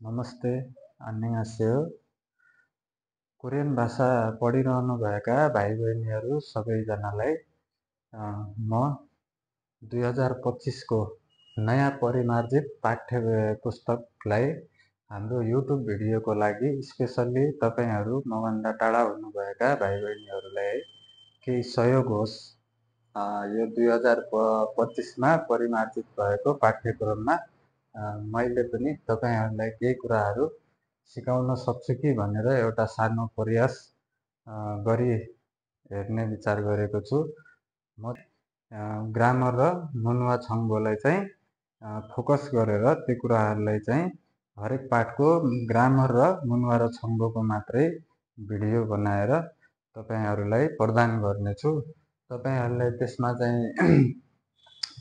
नमस्ते, 안녕하세요। कोरियन भाषा पढिरहनुभएका भाइ-बहिनीहरू सबैजनालाई म 2025 को नयाँ परिमार्जित पाठ्य पुस्तकलाई हाम्रो युट्युब भिडियोको लागि स्पेसल्ली तपाईहरू मभन्दा टाढा हुनुभएका भाइ-बहिनीहरूलाई केही सहयोग होस् यो 2025 मा परिमार्जित भएको पाठ्यक्रममा मैले पनि तपाईहरुलाई केही कुराहरू सिकाउन सक्छु कि भनेर एउटा सानो प्रयास गरी हेर्ने विचार गरेको छु। म ग्रामर र मुनुवा छङ्गोलाई चाहिँ फोकस गरेर त्यो कुराहरूलाई चाहिँ हरेक पाठको ग्रामर र मुनुवा र छङ्गोको मात्रै भिडियो बनाएर तपाईहरुलाई प्रदान गर्नेछु। तपाईहरुलाई त्यसमा चाहिँ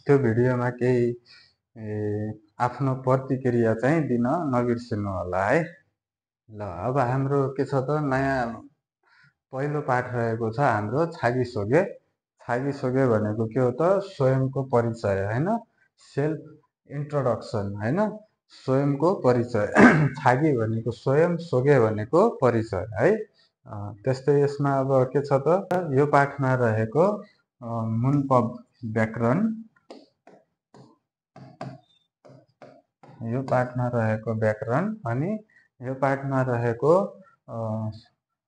त्यो भिडियोमा केही आफ्नो प्रतिक्रिया चाहिँ दिन नबिर्सनु होला है। ल अब हाम्रो के छ त नयाँ पहिलो पाठ रहेको छ हाम्रो छागिसोगे। छागिसोगे भनेको के हो त स्वयंको परिचय हैन, सेल्फ इन्ट्रोडक्सन हैन, स्वयंको परिचय। छागी भनेको स्वयं, सोगे भनेको परिचय है। त्यस्तै यसमा अब के छ त यो पाठमा रहेको मुनपब व्याकरण, यो पाठमा रहेको व्याकरण अनि यो पाठमा रहेको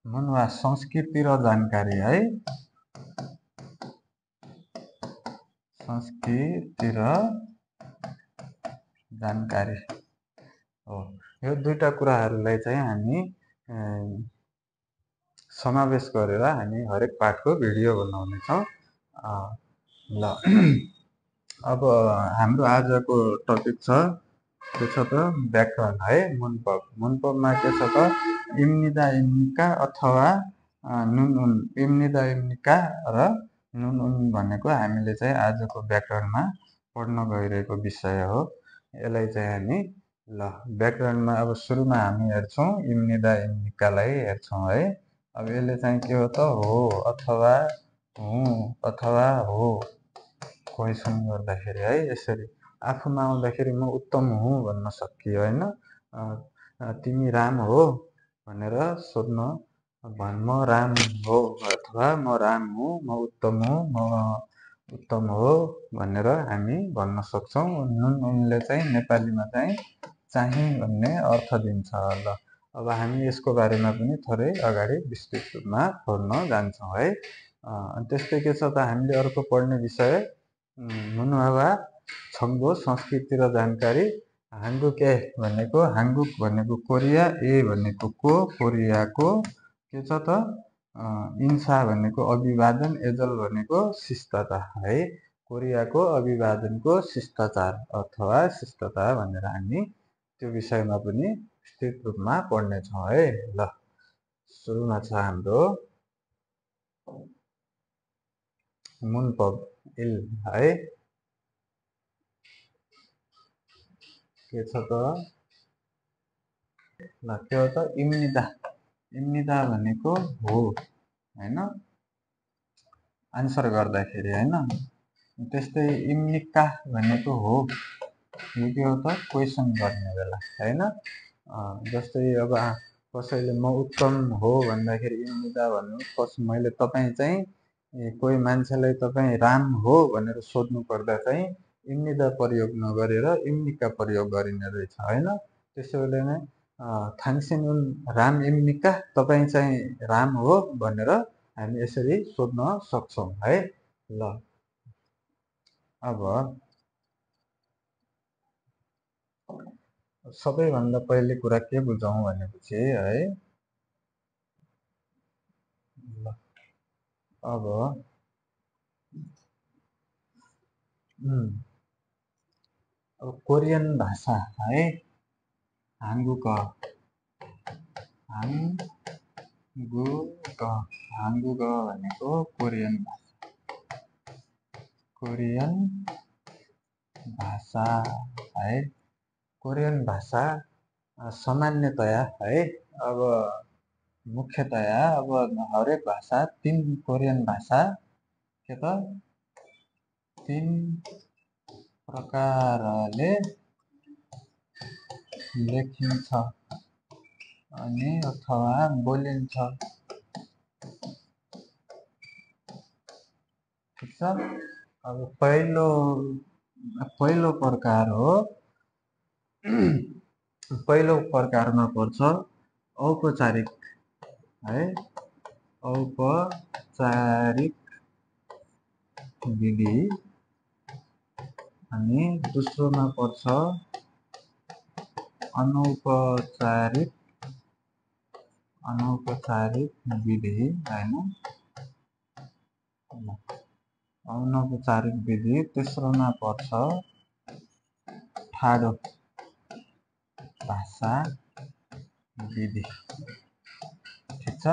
मुनुवा संस्कृति र जानकारी है, संस्कृति र जानकारी हो। यो दुईटा कुराहरूलाई चाहिँ हामी समावेश गरेर हामी हरेक पाठको भिडियो बनाउने छौं। ल अब हाम्रो आजको टपिक छ के छ त व्याकरण है, मुनपब। मुनपबमा के छ त इम्निदा इम्निका अथवा नुनउन, इम्निदा इम्निका र नुनउन भनेको हामीले चाहिँ आजको व्याकरणमा पढ्न गइरहेको विषय हो। यसलाई चाहिँ हामी ल व्याकरणमा अब सुरुमा हामी हेर्छौं इम्निदा इम्निकालाई हेर्छौं है। अब यसले चाहिँ के हो त हो अथवा हुँ अथवा हो क्वेसन गर्दाखेरि है, यसरी आफूमा आउँदाखेरि म उत्तम हुँ भन्न सकियो हैन। तिमी राम हो भनेर सोध्न, म राम हो अथवा म राम हुँ, म उत्तम हो भनेर हामी भन्न सक्छौं। नुनउनले चाहिँ नेपालीमा चाहिँ चाहिँ भन्ने अर्थ दिन्छ। ल अब हामी यसको बारेमा पनि थोरै अगाडि विस्तृत रूपमा पढ्न जान्छौं है। त्यस्तै के छ त हामीले अर्को पढ्ने विषय मुनुवा छङ्गो संस्कृति र जानकारी। हाङ्गुके भनेको, हाङ्गुक भनेको कोरिया, ए भनेको को, कोरियाको के छ त इन्सा भनेको अभिवादन, एजल भनेको शिष्टता है। कोरियाको अभिवादनको शिष्टाचार अथवा शिष्टता भनेर हामी त्यो विषयमा पनि विस्तृत रूपमा पढ्ने छौं है। ल सुरुमा छ हाम्रो मुनपब इल है। के छ त ल के हो त इम्निदा, इम्निदा भनेको हो हैन, आन्सर गर्दाखेरि हैन। त्यस्तै इम्निका भनेको हो, यो के हो त क्वेसन गर्ने बेला हैन। जस्तै अब कसैले म उत्तम हो भन्दाखेरि इम्निदा भन्नु, मैले तपाईँ चाहिँ कोही मान्छेलाई तपाईँ राम हो भनेर सोध्नु पर्दा चाहिँ इम्निदा प्रयोग नगरेर इम्निका प्रयोग गरिने रहेछ हैन। त्यसैले नै थाङसिनुन राम इम्निका, तपाईँ चाहिँ राम हो भनेर हामी यसरी सोध्न सक्छौं है। ल अब सबैभन्दा पहिले कुरा के बुझौं भनेपछि है, अब कोरियन भाषा है, हाङ्गुक, हाङ्गुक भनेको कोरियन भाषा, कोरियन भाषा है। कोरियन भाषा सामान्यतया है, अब मुख्यतया अब हरेक भाषा तीन कोरियन भाषा के त तीन प्रकारले लेखिन्छ अनि अथवा बोलिन्छ। ठिक छ। अब पहिलो प्रकार हो पहिलो प्रकारमा पर्छ औपचारिक है, औपचारिक विधि अनि दोस्रोमा पर्छ अनौपचारिक विधि हैन, अनौपचारिक विधि। तेस्रोमा पर्छ ठाडो भाषा विधि। ठिक छ।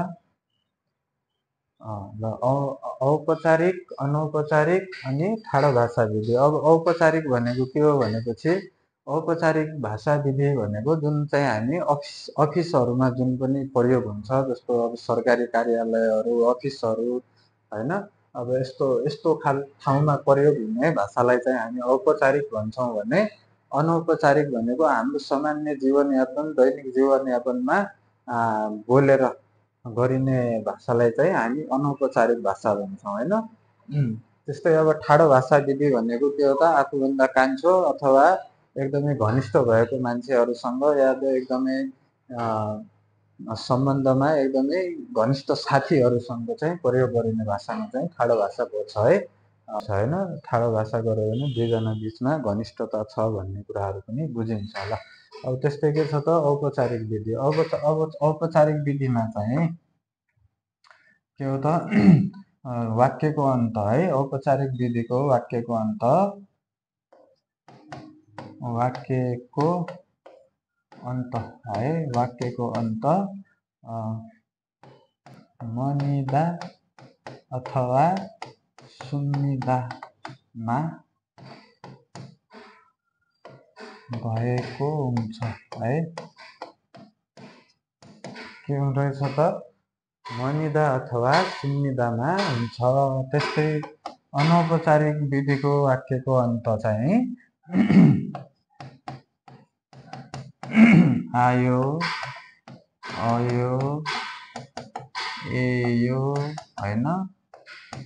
ल औपचारिक, अनौपचारिक अनि ठाडो भाषा विधि। अब औपचारिक भनेको के हो भनेपछि औपचारिक भाषा विधि भनेको जुन चाहिँ हामी अफिसहरुमा जुन पनि प्रयोग हुन्छ, जस्तो अब सरकारी कार्यालयहरु, अफिसहरु हैन, अब यस्तो ठाउँमा प्रयोग हुने भाषालाई चाहिँ हामी औपचारिक भन्छौं भने अनौपचारिक भनेको हाम्रो सामान्य जीवनयापन, दैनिक जीवनयापनमा बोलेर गरिने भाषालाई चाहिँ हामी अनौपचारिक भाषा भन्छौं हैन। त्यस्तै अब ठाडो भाषा विधि भनेको के हो त, आफूभन्दा कान्छो अथवा एकदमै घनिष्ठ भएको मान्छेहरुसँग या त एकदमै सम्बन्धमा एकदमै घनिष्ठ साथीहरुसँग चाहिँ प्रयोग गरिने भाषामा चाहिँ ठाडो भाषा पर्छ है। हैन, ठाडो भाषा गर्यो भने दुईजना बीचमा घनिष्ठता छ भन्ने कुराहरु पनि बुझिन्छ होला। अब त्यस्तै के छ त औपचारिक विधि। औपचारिक विधिमा चाहिँ के हो त वाक्यको अन्त है, औपचारिक विधिको वाक्यको अन्त है, वाक्यको अन्त मनिदा अथवा सुनिदामा भएको हुन्छ है। के हुँदैछ त, मनिदा अथवा सुनिदामा हुन्छ। त्यस्तै अनौपचारिक विधिको वाक्यको अन्त चाहिँ आयो, अयो, एयो हैन,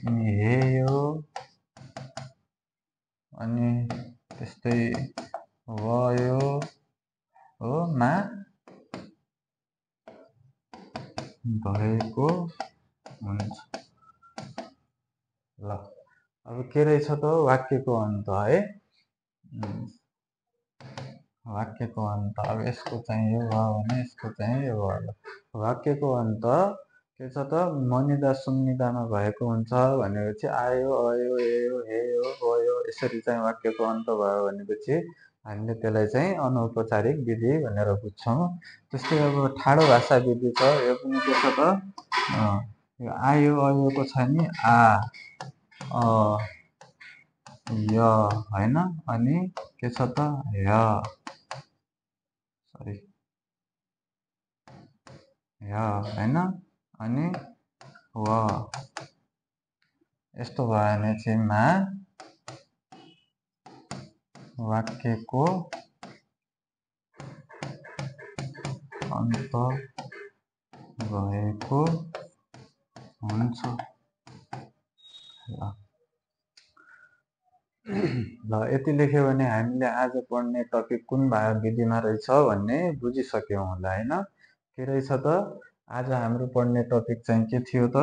अनि हेयो, अनि त्यस्तै भयो हो मा भएको हुन्छ। ल अब के रहेछ त वाक्यको अन्त है, वाक्यको अन्त। अब यसको चाहिँ यो भयो भने यसको चाहिँ यो भयो। वाक्यको अन्त के छ त, मनिदा सुनिदामा भएको हुन्छ भनेपछि आयो, अयो, एयो, हेयो, गयो यसरी चाहिँ वाक्यको अन्त भयो भनेपछि हामीले त्यसलाई चाहिँ अनौपचारिक विधि भनेर बुझ्छौं। त्यस्तै अब ठाडो भाषा विधि छ, यो पनि के छ त, यो आयो अयोको छ नि आ, अ, य हैन, अनि के छ त य, सरी य हैन, अनि व। यस्तो भयो भने चाहिँ मा वाक्यको अन्त भएको हुन्छ। ल यति लेख्यो भने हामीले आज पढ्ने टपिक कुन विधिमा रहेछ भन्ने बुझिसक्यौं होला हैन। के रहेछ त, आज हाम्रो पढ्ने टपिक चाहिँ के थियो त,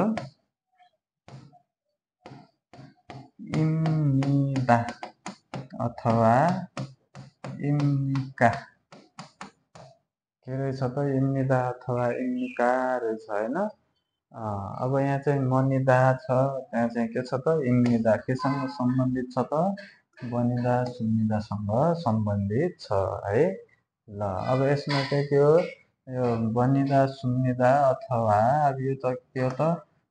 इम्निदा अथवा इम्निका। के रहेछ त, इम्निदा अथवा इम्निका रहेछ हैन। अब यहाँ चाहिँ मनिदा छ, त्यहाँ चाहिँ के छ त इम्निदा। केसँग सम्बन्धित छ त, बनिदा सुनिदासँग सम्बन्धित छ है। ल अब यसमा चाहिँ के हो, यो बनिदा सुनिदा अथवा अब यो त के हो त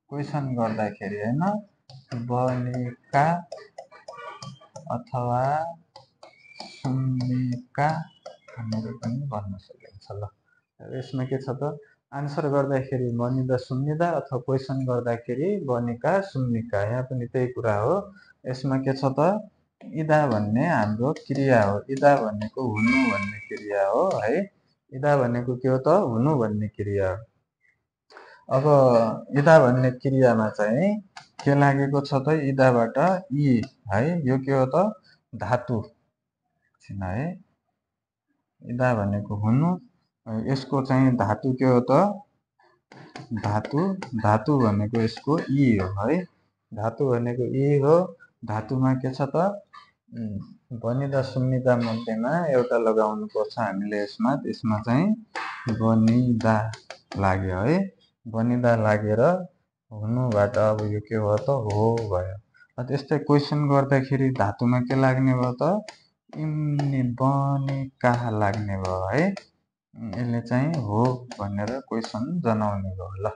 क्वेसन गर्दाखेरि हैन, बनिका अथवा सुनिका भनेर पनि भन्न सकिन्छ। ल यसमा के छ त, आन्सर गर्दाखेरि बनिदा सुनिदा अथवा क्वेसन गर्दाखेरि बनिका सुनिका, यहाँ पनि त्यही कुरा हो। यसमा के छ त, इदा भन्ने हाम्रो क्रिया हो। इदा भनेको हुनु भन्ने क्रिया हो है। इदा भनेको के हो त? हुनु भन्ने क्रिया हो। अब इदा भन्ने क्रियामा चाहिँ के लागेको छ त? इदाबाट इ है, यो के हो त? धातु है। इदा भनेको हुनु, यसको चाहिँ धातु के हो त? धातु। धातु भनेको यसको इ हो है। धातु भनेको इ हो। धातुमा के छ त? बनिदा सुन्निदा मध्येमा एउटा लगाउनु पर्छ हामीले यसमा। त्यसमा चाहिँ बनिदा लाग्यो है। बनिदा लागेर हुनुबाट अब यो के भयो त? हो भयो। त्यस्तै क्वेसन गर्दाखेरि धातुमा के लाग्ने भयो त? इम्नि बनिका लाग्ने भयो है। यसले चाहिँ हो भनेर क्वेसन जनाउने भयो। ल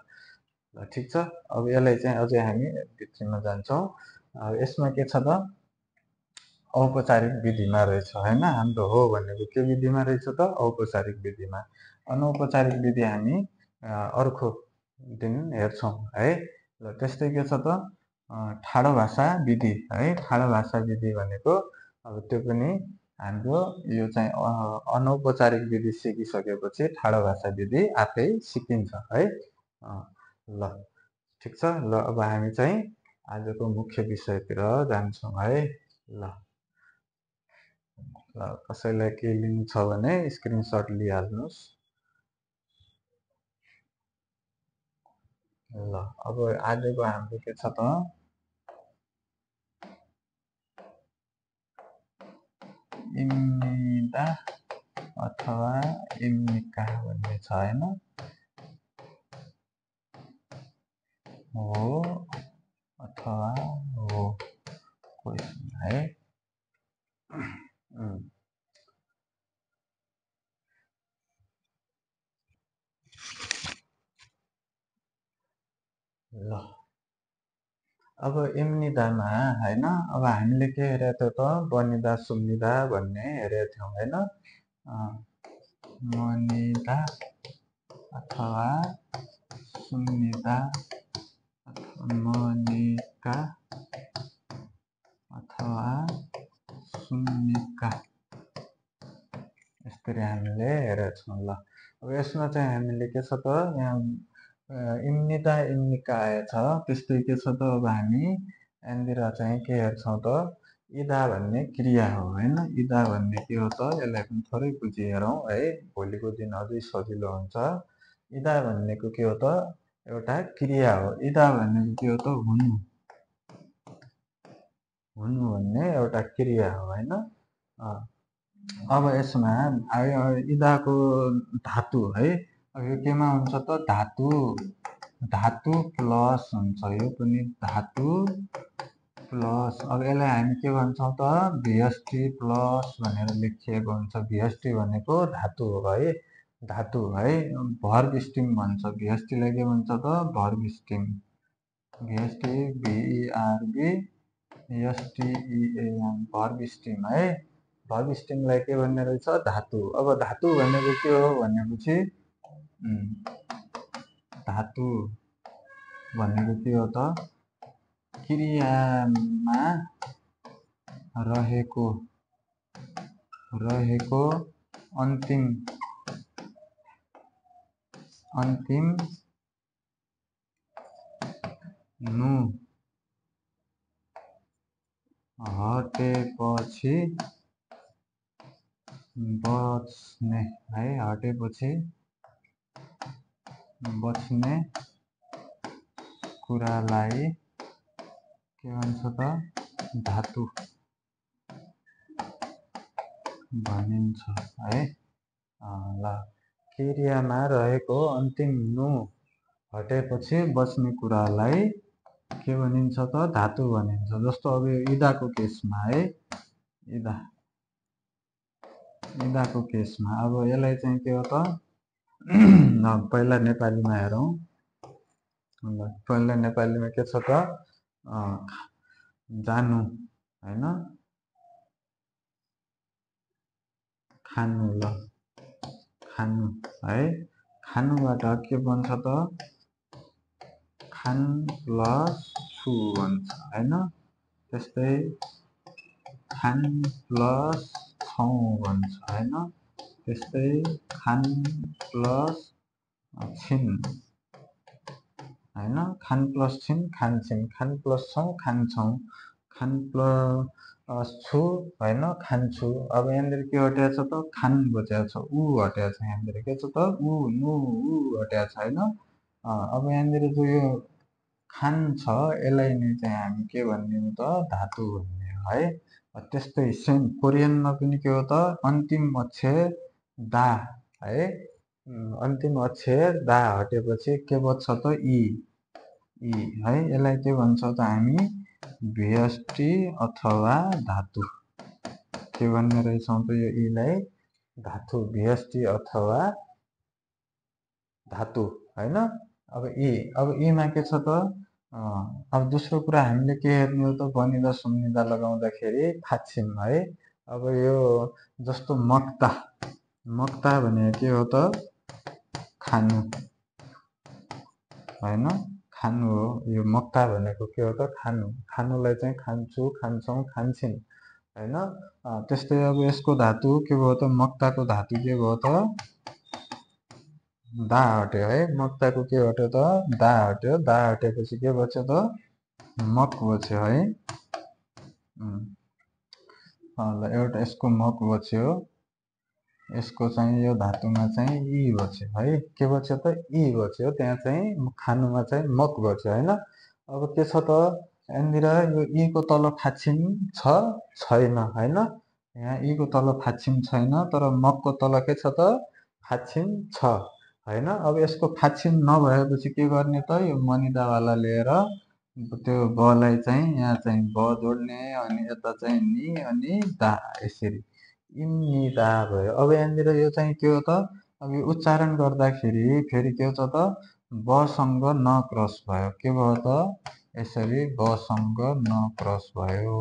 ठिक छ। अब यसलाई चाहिँ अझै हामी भित्रीमा जान्छौँ। यसमा के छ त? औपचारिक विधिमा रहेछ हैन। हाम्रो हो भनेको के विधिमा रहेछ त? औपचारिक विधिमा। अनौपचारिक विधि हामी अर्को दिन हेर्छौँ है। ल त्यस्तै के छ त? ठाडो भाषा विधि है। ठाडो भाषा विधि भनेको अब त्यो पनि हाम्रो यो चाहिँ अनौपचारिक विधि सिकिसकेपछि ठाडो भाषा विधि आफै सिकिन्छ है। ल ठिक छ। ल अब हामी चाहिँ आजको मुख्य विषयतिर जान्छौँ है। ल कसैलाई के लिनु छ भने स्क्रिनसट लिइहाल्नुहोस्। ल अब आजको हाम्रो के छ त? इम्निदा अथवा इम्निका भन्ने छ हैन। हो अथवा हो क्वेसन है। ल अब इम्निदामा हैन, अब हामीले के हेरेको थियो त? बनिदा सुन्निदा भन्ने हेरेको थियौँ हैन। मनिदा अथवा सुन्निदा, मनिका अथवा सुन्निका, यसरी हामीले हेरेको छौँ। ल अब यसमा चाहिँ हामीले के छ त? यहाँ इम्निदा इम्निका आएछ। त्यस्तै के छ त? अब हामी यहाँनिर चाहिँ के हेर्छौँ त? इदा भन्ने क्रिया हो हैन। इदा भन्ने के हो त? यसलाई पनि थोरै बुझी हेरौँ है। भोलिको दिन अझै सजिलो हुन्छ। इदा भन्नेको के हो त? एउटा क्रिया हो। इदा भनेको के हो त? हुनु। हुनु भन्ने एउटा क्रिया हो हैन। अब यसमा इदाको धातु है। अब यो केमा हुन्छ त? धातु। धातु प्लस हुन्छ। यो पनि धातु प्लस। अब यसलाई हामी के भन्छौँ त? भिएसटी प्लस भनेर लेखिएको हुन्छ। भिएसटी भनेको धातु हो है। धातु है। भर्ब स्टिम भन्छ। भिएसटीलाई के भन्छ त? Verb stem. VST V E R B S T E M verb stem है। भर्ब स्टिमलाई के भन्ने रहेछ? धातु। अब धातु भनेको के हो भनेपछि धातु भनेको के हो त? क्रियामा रहेको अन्तिम नु हटेपछि बच्ने है। हटेपछि बच्ने कुरालाई के भन्छ त? धातु भनिन्छ है। ल क्रियामा रहेको अन्तिम नु हटेपछि बच्ने कुरालाई के भनिन्छ त? धातु भनिन्छ। जस्तो अब यो इदाको केसमा है। इदाको केसमा अब यसलाई चाहिँ के हो त? पहिला नेपालीमा हेरौँ। पहिला नेपालीमा के छ त? जानु हैन। खानु। ल खानु है। खानुबाट के बन्छ त? खान प्लस छु भन्छ हैन। त्यस्तै खान प्लस छौँ भन्छ हैन। त्यस्तै खान प्लस छिन हैन, खान प्लस छिन खान्छिन, खान प्लस छौँ खान्छौँ, खान प्लस छु हैन खान्छु। अब यहाँनिर के हटेको छ त खान बचेको छ, उ हटेको छ यहाँनिर के छ त उ नु उ हटेको छ हैन। अब यहाँनिर जो यो खान छ यसलाई नै चाहिँ हामी के भन्ने हो त धातु भन्ने हो है। त्यस्तै सेम कोरियनमा पनि के हो त अन्तिम अक्षर दा है, अन्तिम अक्षर दा हटेपछि के बच्छ त इ है। यसलाई के भन्छ त हामी व्यष्टि अथवा धातु के भन्ने रहेछौँ त यो इलाई धातु, व्यष्टि अथवा धातु हैन। अब इमा के छ त अब दोस्रो कुरा हामीले के हेर्ने हो त बनिदा सुम्निदा लगाउँदाखेरि फाछिम है। अब यो जस्तो मक्ता, मक्ता भने के हो त खानु हैन, खानु हो। यो मक्ता भनेको के हो त खानु, खानुलाई चाहिँ खान्छु खान्छौँ खान्छिन् हैन। त्यस्तै अब यसको धातु के भयो त मक्ताको धातु के भयो त दा हट्यो है। मक्ताको के हट्यो त दा हट्यो, दा हटेपछि के बच्यो त मक बच्यो है। ल एउटा यसको मक बच्यो, यसको चाहिँ यो धातुमा चाहिँ इ बच्यो है। के बच्यो त इ बच्यो, त्यहाँ चाहिँ खानुमा चाहिँ मक बच्यो हैन। अब के छ त यहाँनिर यो इ को तल फाछिम छ छैन हैन, यहाँ इ को तल फाछिम छैन तर मक को तल के छ त फाछिम छ हैन। अब यसको फाछिम नभएपछि के गर्ने त यो मनिदावाला लिएर त्यो बलाई चाहिँ यहाँ चाहिँ ब जोड्ने, अनि यता चाहिँ नि अनि दा, यसरी इम्निदा भयो। अब यहाँनिर यो चाहिँ के हो त अब यो उच्चारण गर्दाखेरि फेरि के छ त बसँग न क्रस भयो, के भयो त यसरी बसँग न क्रस भयो।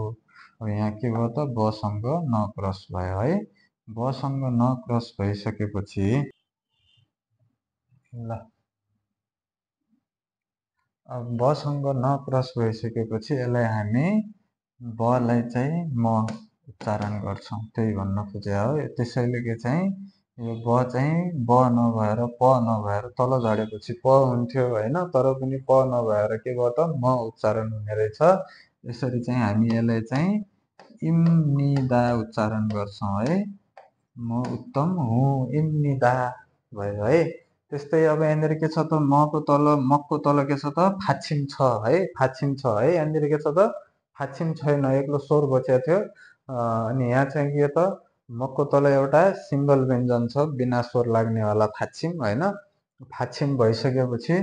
अब यहाँ के भयो त बसँग न क्रस भयो है। बसँग न क्रस भइसकेपछि ल अब बसँग न क्रस भइसकेपछि यसलाई हामी बलाई चाहिँ म उच्चारण गर्छौँ, त्यही भन्न खोजे हो। त्यसैले के चाहिँ यो ब चाहिँ ब नभएर प नभएर तल झरेपछि प हुन्थ्यो हैन, तर पनि प नभएर के भयो त म उच्चारण हुने रहेछ। यसरी चाहिँ हामी यसलाई चाहिँ इम्निदा उच्चारण गर्छौँ है। म उत्तम हुँ इम्निदा भयो है। त्यस्तै अब यहाँनिर के छ त मको तल मकको तल के छ त फाछिम छ है, फाछिम छ है। यहाँनिर के छ त फाछिम छैन, एक्लो स्वर बचेको थियो। अनि यहाँ चाहिँ के त मकको तल एउटा सिङ्गल व्यञ्जन छ बिना स्वर लाग्नेवाला फाछिम हैन। फाछिम भइसकेपछि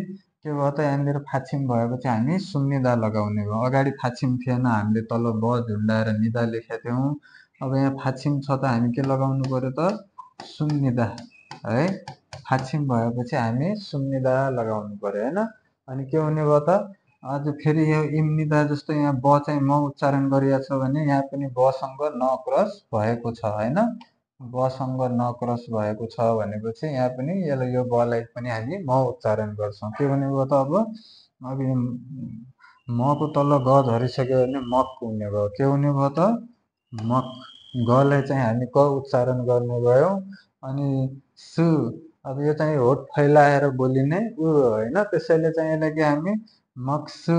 के भयो त यहाँनिर फाछिम भएपछि हामी सुम्निदा लगाउने भयो। अगाडि फाछिम थिएन, हामीले तल ब झुन्डाएर निदा लेखेका थियौँ। अब यहाँ फाछिम छ त हामी के लगाउनु पर्यो त सुम्निदा है। फाछिम भएपछि हामी सुम्निदा लगाउनु पर्यो हैन। अनि के हुने भयो त अझ फेरि यो इम्निदा जस्तो यहाँ ब चाहिँ म उच्चारण गरिएको छ भने यहाँ पनि बसँग न क्रस भएको छ हैन। बसँग न क्रस भएको छ भनेपछि यहाँ पनि यसलाई यो बलाई पनि हामी म उच्चारण गर्छौँ। के हुने भयो त अब यो मको तल ग झरिसक्यो भने मक हुने भयो। के हुने भयो त मक। गलाई चाहिँ हामी क उच्चारण गर्ने भयो। अनि सु, अब यो चाहिँ होठ फैलाएर बोलिने उ होइन, त्यसैले चाहिँ यसलाई के हामी मक्सु,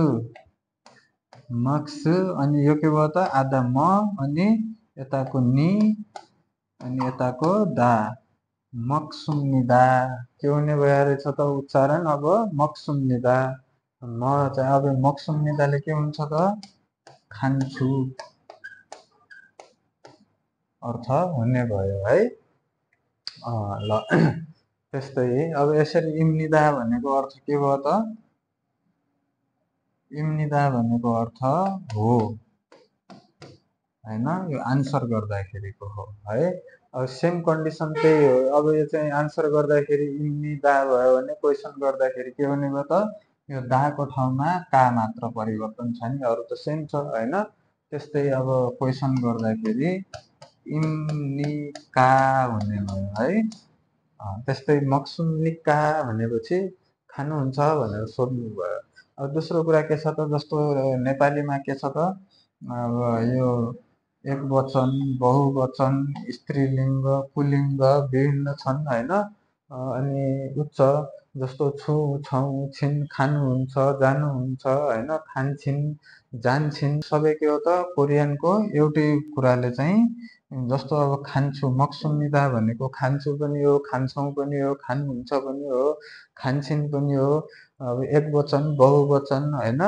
मक्सु। अनि यो के भयो त आधा म अनि यताको नि अनि यताको दा, मक्सुम्निदा। के हुने भयो रहेछ त उच्चारण अब मक्सुम्निदा। म चाहिँ अब मक्सुम्निदाले के हुन्छ त खान्छु अर्थ हुने भयो है। ल त्यस्तै अब यसरी इम्निदा भनेको अर्थ के भयो त इम्निदा भनेको अर्थ हो हैन, यो आन्सर गर्दाखेरिको हो है। अब सेम कन्डिसन त्यही हो। अब यो चाहिँ आन्सर गर्दाखेरि इम्निदा भयो भने क्वेसन गर्दाखेरि के हुने भयो त यो दाको ठाउँमा का मात्र परिवर्तन छ नि, अरू त सेम छ हैन। त्यस्तै अब क्वेसन गर्दाखेरि इम्निका हुने भयो है। त्यस्तै मक्सुम्निका भनेपछि खानुहुन्छ भनेर सोध्नु भयो। अब दोस्रो कुरा के छ त जस्तो नेपालीमा के छ त अब यो एकवचन, बहुवचन, स्त्रीलिङ्ग, पुल्लिङ्ग विभिन्न छन् होइन। अनि उच्च जस्तो छु, छौँ, छिन्, खानुहुन्छ, जानुहुन्छ होइन, खान्छिन्, जान्छिन्, सबै के हो त कोरियनको एउटै कुराले चाहिँ, जस्तो अब खान्छु, मक्सुमिदा भनेको खान्छु पनि हो, खान्छौँ पनि हो, खानुहुन्छ पनि हो, खान्छिन् पनि हो। अब एकवचन, बहुवचन होइन,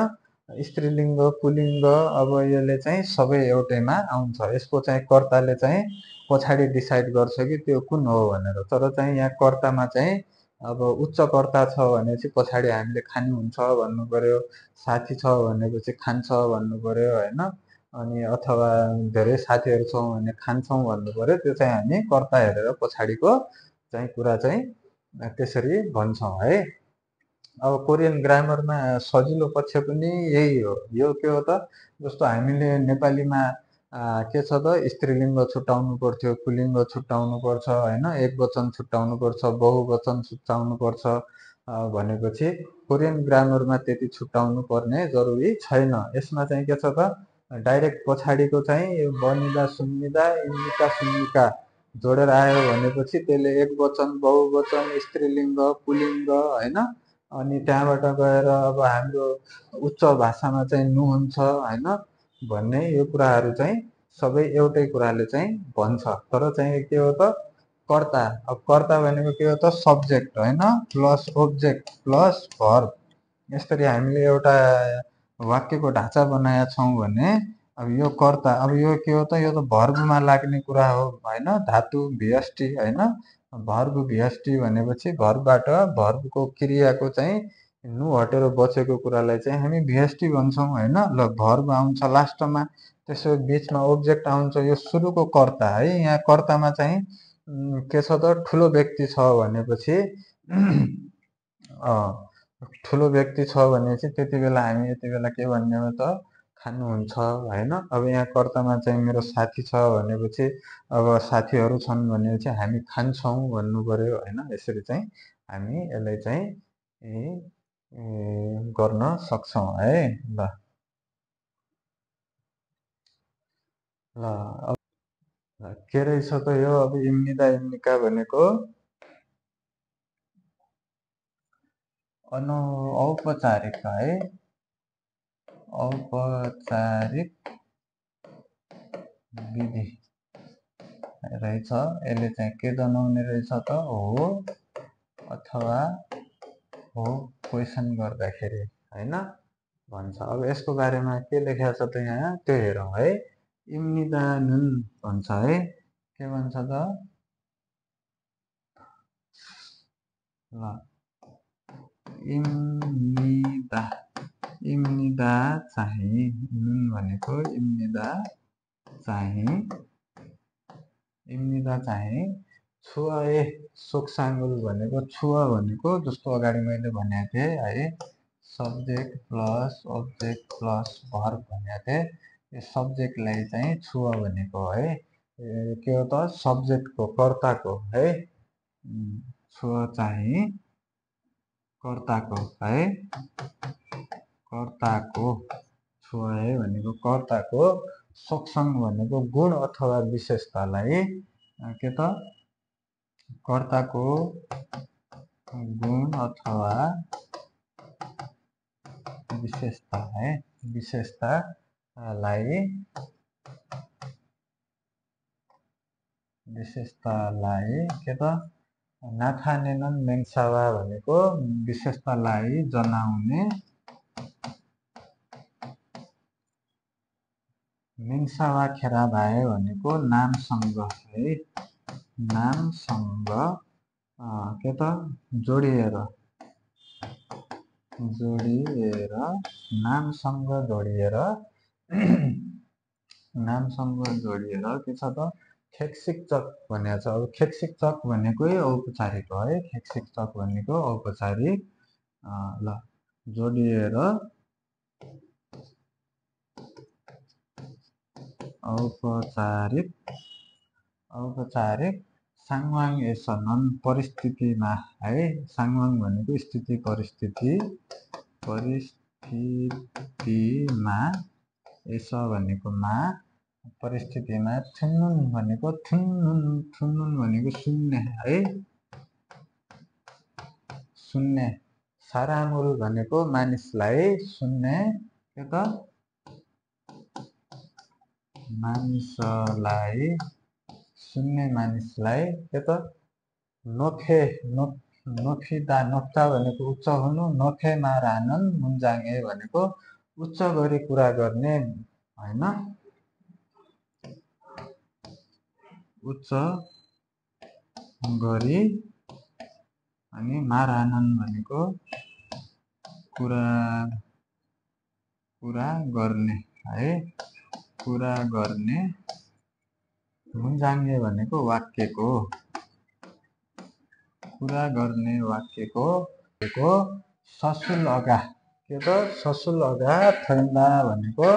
स्त्रीलिङ्ग, पुल्लिङ्ग, अब यसले चाहिँ सबै एउटैमा आउँछ। यसको चाहिँ कर्ताले चाहिँ पछाडि डिसाइड गर्छ कि त्यो कुन हो भनेर। तर चाहिँ यहाँ कर्तामा चाहिँ अब उच्च कर्ता छ भनेपछि पछाडि हामीले खानुहुन्छ भन्नु पर्यो, साथी छ भनेपछि खान्छ भन्नु पर्यो होइन। अनि अथवा धेरै साथीहरू छौँ भने खान्छौँ भन्नु पर्यो। त्यो चाहिँ हामी कर्ता हेरेर पछाडिको चाहिँ कुरा चाहिँ त्यसरी भन्छौँ है। अब कोरियन ग्रामरमा सजिलो पक्ष पनि यही हो। यो के हो त, जस्तो हामीले नेपालीमा के छ त, स्त्रीलिङ्ग छुट्याउनु पर्थ्यो, पुल्लिङ्ग छुट्याउनु पर्छ होइन, एकवचन छुट्याउनु पर्छ, बहुवचन छुट्याउनु पर्छ भनेपछि कोरियन ग्रामरमा त्यति छुट्याउनु पर्ने जरुरी छैन। यसमा चाहिँ के छ त, डाइरेक्ट पछाडिको चाहिँ बनिदा सुन्निदा इन्निका सुन्निका जोडेर आयो भनेपछि त्यसले एकवचन, बहुवचन, स्त्रीलिङ्ग, पुल्लिङ्ग होइन। अनि त्यहाँबाट गएर अब हाम्रो उच्च भाषामा चाहिँ नुहुन्छ होइन भन्ने यो कुराहरू चाहिँ सबै एउटै कुराले चाहिँ भन्छ। तर चाहिँ के हो त, कर्ता। अब कर्ता भनेको के हो त, सब्जेक्ट होइन, प्लस ओब्जेक्ट प्लस भर्ब। यसरी हामीले एउटा वाक्यको ढाँचा बनाएका छौँ भने अब यो कर्ता, अब यो के हो त, यो त भर्बमा लाग्ने कुरा हो होइन, धातु भिएसटी होइन। भर्ब भिएसटी भनेपछि भर्बबाट भर्बको क्रियाको चाहिँ नु हटेर बचेको कुरालाई चाहिँ हामी भिएसटी भन्छौँ होइन। ल भर्ब आउँछ लास्टमा, त्यसो बिचमा ओब्जेक्ट आउँछ, यो सुरुको कर्ता है। यहाँ कर्तामा चाहिँ के छ त, ठुलो व्यक्ति छ भनेपछि ठुलो व्यक्ति छ भनेपछि त्यति बेला हामी यति बेला के भन्ने हो त, खानुहुन्छ होइन। अब यहाँ कर्तामा चाहिँ मेरो साथी छ भनेपछि अब साथीहरू छन् भनेपछि हामी खान्छौँ भन्नु पर्यो होइन। यसरी चाहिँ हामी यसलाई चाहिँ गर्न सक्छौँ है। ल ल अब के रहेछ त यो, अब इम्निदा इम्निका भनेको औपचारिक है, औपचारिक विधि रहेछ। यसले चाहिँ के जनाउने रहेछ त, हो अथवा हो क्वेसन गर्दाखेरि होइन भन्छ। अब यसको बारेमा के लेखेको छ त यहाँ, त्यो हेरौँ है। इम्निदा नुन भन्छ है, के भन्छ त, ल इम्निदा, इम्निदा चाहिँ नुन भनेको इम्निदा चाहिँ, इम्निदा चाहिँ छुए सोक्साङ्गुल भनेको, छुवा भनेको जस्तो अगाडि मैले भनेको थिएँ है, subject plus object plus verb भनेको थिएँ। यो सब्जेक्टलाई चाहिँ छुवा भनेको है, के हो त, सब्जेक्टको कर्ताको है, छुवा चाहिँ कर्ताको है, कर्ताको छुवा है भनेको कर्ताको, सोक्सङ भनेको गुण अथवा विशेषतालाई, के त, कर्ताको गुण अथवा विशेषता है, विशेषतालाई के त, नाथानेनन मेङ्सावा भनेको विशेषतालाई जनाउने, मेङ्सावा खेरा भाए भनेको नामसँग है, नामसँग के त, जोडिएर, नामसँग जोडिएर नामसँग जोडिएर के छ त, खेक्सिकचक भनेको छ। अब खेक्सिकचक भनेकै औपचारिक हो है, खेक्सिकचक भनेको औपचारिक। ल जोडिएर औपचारिक साङवाङ एसनन परिस्थितिमा है, साङवाङ भनेको स्थिति परिस्थितिमा, एस भनेको मा, परिस्थितिमा थुन्नुन भनेको थुन्नुन भनेको सुन्ने है, सुन्ने। सारामुल भनेको मानिसलाई सुन्ने के त मानिसलाई सुन्ने मानिसलाई के त नोखे नोखिदा नोक्ता भनेको उच्च हुनु, नोखे मारानन मुन्जाङे भनेको उच्च गरी कुरा गर्ने हैन, उच्च गरी अनि मारानन भनेको कुरा गर्ने है, कुरा गर्ने। मुन्जाङ्गे भनेको वाक्यको, कुरा गर्ने वाक्यको ससुल अगा के त ससुल अगा थैन्दा भनेको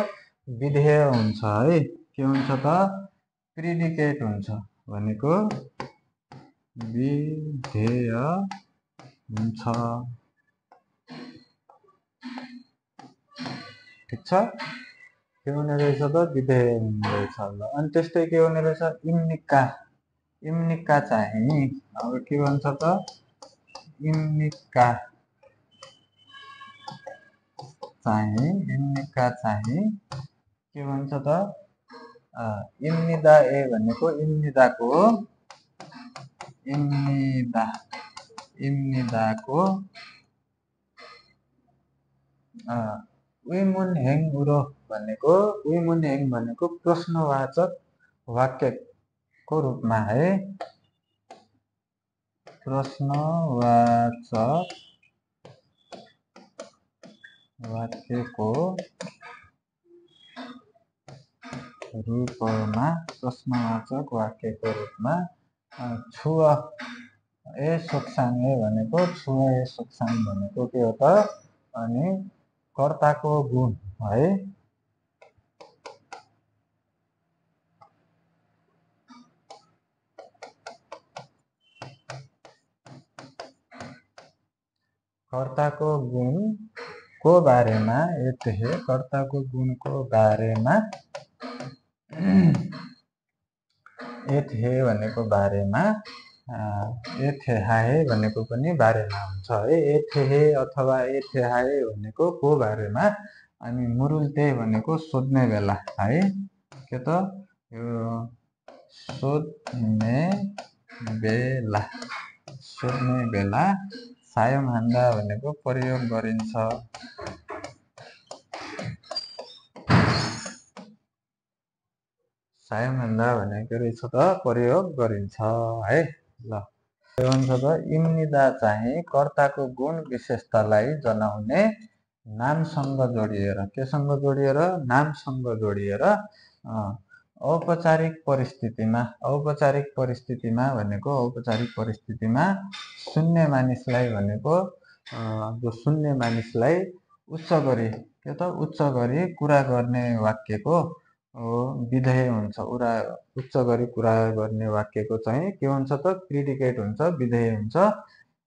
विधेय हुन्छ है, के हुन्छ त प्रिडिकेट हुन्छ भनेको विधेय हुन्छ। ठिक छ, के हुने रहेछ त विधेय हुने रहेछ। अनि त्यस्तै के हुने रहेछ इम्निक्का, इम्निक्का चाहिँ अब के भन्छ त इम्निक्का चाहिँ के भन्छ त इम्निदा ए भनेको इम्निदाको उइमुनहेङ उरो भनेको उइमुनहेङ भनेको प्रश्नवाचक वाक्यको रूपमा है, प्रश्नवाचक वाक्यको रूपमा, प्रश्नवाचक वाक्यको रूपमा छुव ए सोक्साङे भनेको छुव ए सोक्साङ भनेको के हो त अनि कर्ताको गुण है, कर्ताको गुणको बारेमा एथे, कर्ताको गुणको बारेमा एथे भनेको बारेमा, एथे हाहे भनेको पनि बारेमा हुन्छ है, एथे हे अथवा एथे हाहे भनेको को बारेमा। अनि मुरुल्ते भनेको सोध्ने बेला है, के त यो सोध्ने बेला सायम हान्दा भनेको प्रयोग गरिन्छ, सायम हान्दा भनेको रहेछ त प्रयोग गरिन्छ है। ल के भन्छ त इम्निदा चाहिँ कर्ताको गुण विशेषतालाई जनाउने नामसँग जोडिएर, केसँग जोडिएर नामसँग जोडिएर औपचारिक परिस्थितिमा भनेको औपचारिक परिस्थितिमा सुन्ने मानिसलाई भनेको जो सुन्ने मानिसलाई उच्च गरी के त उच्च गरी कुरा गर्ने वाक्यको विधेय हुन्छ, उच्च गरी कुरा गर्ने वाक्यको चाहिँ के हुन्छ त प्रिडिकेट हुन्छ, विधेय हुन्छ।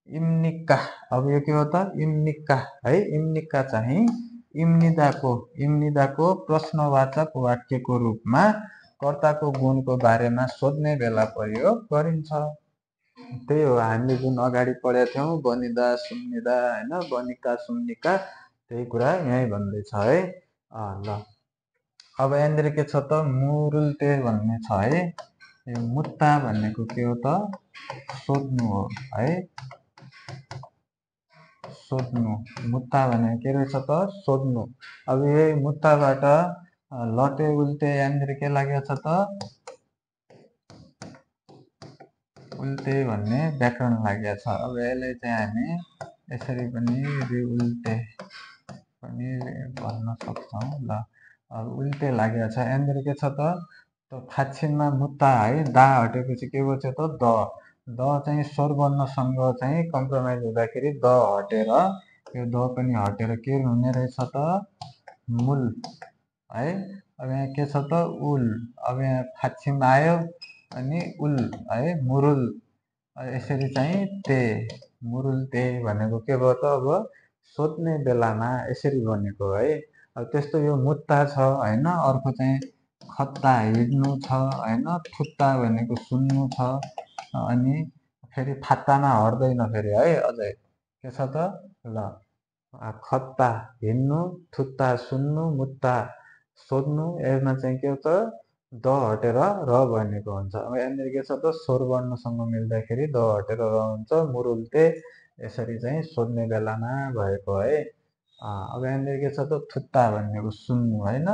इम्निक्का अब यो के हो त इम्निक्का है, इम्निक्का चाहिँ इम्निदाको प्रश्नवाचक वाक्यको रूपमा कर्ताको गुणको बारेमा सोध्ने बेला प्रयोग गरिन्छ। त्यही हो हामीले जुन अगाडि पढेका थियौँ बनिदा सुन्निदा हैन, बनिका सुन्निका, त्यही कुरा यहीँ भन्दैछ है। ल अब यहाँनिर के छ त मुरुल्ते भन्ने छ है, यो मुत्ता भनेको के हो त सोध्नु हो है, सोध्नु। मुत्ता भनेको के रहेछ त सोध्नु। अब यही मुत्ताबाट लटे उल्टे यहाँनिर के लागेको छ त उल्टे भन्ने व्याकरण लागेको छ। अब यसलाई चाहिँ हामी यसरी पनि उल्टे पनि भन्न सक्छौँ। ल अब उल्टे लागेको छ, यहाँनिर के छ त फाक्षिनमा मुत्ता है, दा हटेपछि के बच्यो त द चाहिँ स्वर वर्णसँग चाहिँ कम्प्रोमाइज हुँदाखेरि द हटेर यो द पनि हटेर के हुने रहेछ त मूल है। अब यहाँ के छ त उल, अब यहाँ फाक्षिम आयो अनि उल है, मुरुल, यसरी चाहिँ ते, मुरुल ते भनेको के भयो त अब सोध्ने बेलामा यसरी बनेको है। अब त्यस्तो यो मुत्ता छ हैन, अर्को चाहिँ खत्ता हिँड्नु छ हैन, थुत्ता भनेको सुन्नु छ, अनि फेरि फात्तामा हट्दैन फेरि है अझै के छ त ल खत्ता हिँड्नु, थुत्ता सुन्नु, मुत्ता सोध्नु, यसमा चाहिँ के हो त द हटेर र भनेको हुन्छ। अब यहाँनिर के छ त स्वर वर्णसँग मिल्दाखेरि द हटेर र हुन्छ, मुरुल्ते यसरी चाहिँ सोध्ने बेलामा भएको है। अब यहाँनिर के छ त थुत्ता भनेको सुन्नु होइन,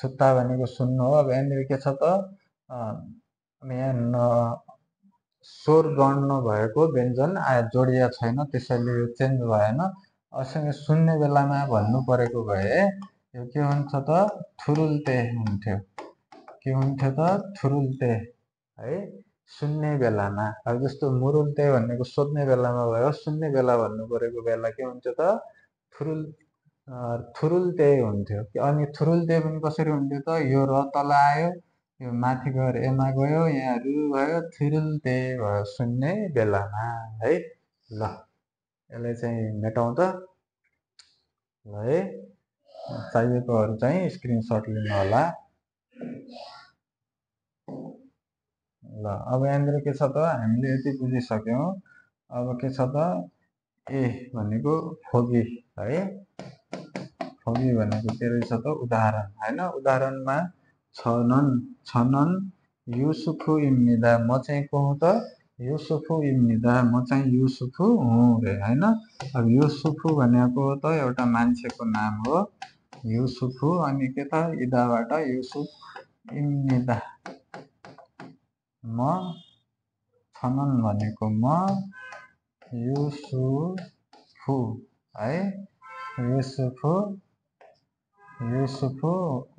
थुत्ता भनेको सुन्नु हो। अब यहाँनिर के छ त यहाँ स्वर गण भएको व्यञ्जन जोडिया छैन, त्यसैले यो चेन्ज भएन। असँग सुन्ने बेलामा भन्नु परेको भए यो के हुन्छ त थुरुल्ते हुन्थ्यो। के हुन्थ्यो त थुरुल्ते है, सुन्ने बेलामा। अब जस्तो मुरुल्ते भनेको सोध्ने बेलामा भयो, सुन्ने बेला भन्नु परेको बेला के हुन्थ्यो त थुरुल्ते हुन्थ्यो। अनि थुरुल्ते पनि कसरी हुन्थ्यो त यो र तल आयो, यो माथि गएर एमा गयो, यहाँ रु भयो, थुरुल्ते भयो सुन्ने बेलामा है। ल यसलाई चाहिँ मेटाउँ त ल है, चाहिएकोहरू चाहिँ स्क्रिनसट लिनु होला। ल अब यहाँनिर के छ त हामीले यति बुझिसक्यौँ। अब के छ त ए भनेको फोगी है, फोगी भनेको के रहेछ त उदाहरण होइन। उदाहरणमा छनन युसुफु इम्निदा, म चाहिँ को हुँ त युसुफु इम्निदा, म चाहिँ युसुफु हुँ रे होइन। अब युसुफु भनेको त एउटा मान्छेको नाम हो युसुफु, अनि के त इदाबाट युसुफ, इम्निदा म, छनन भनेको म, युसुफु है, युसुफु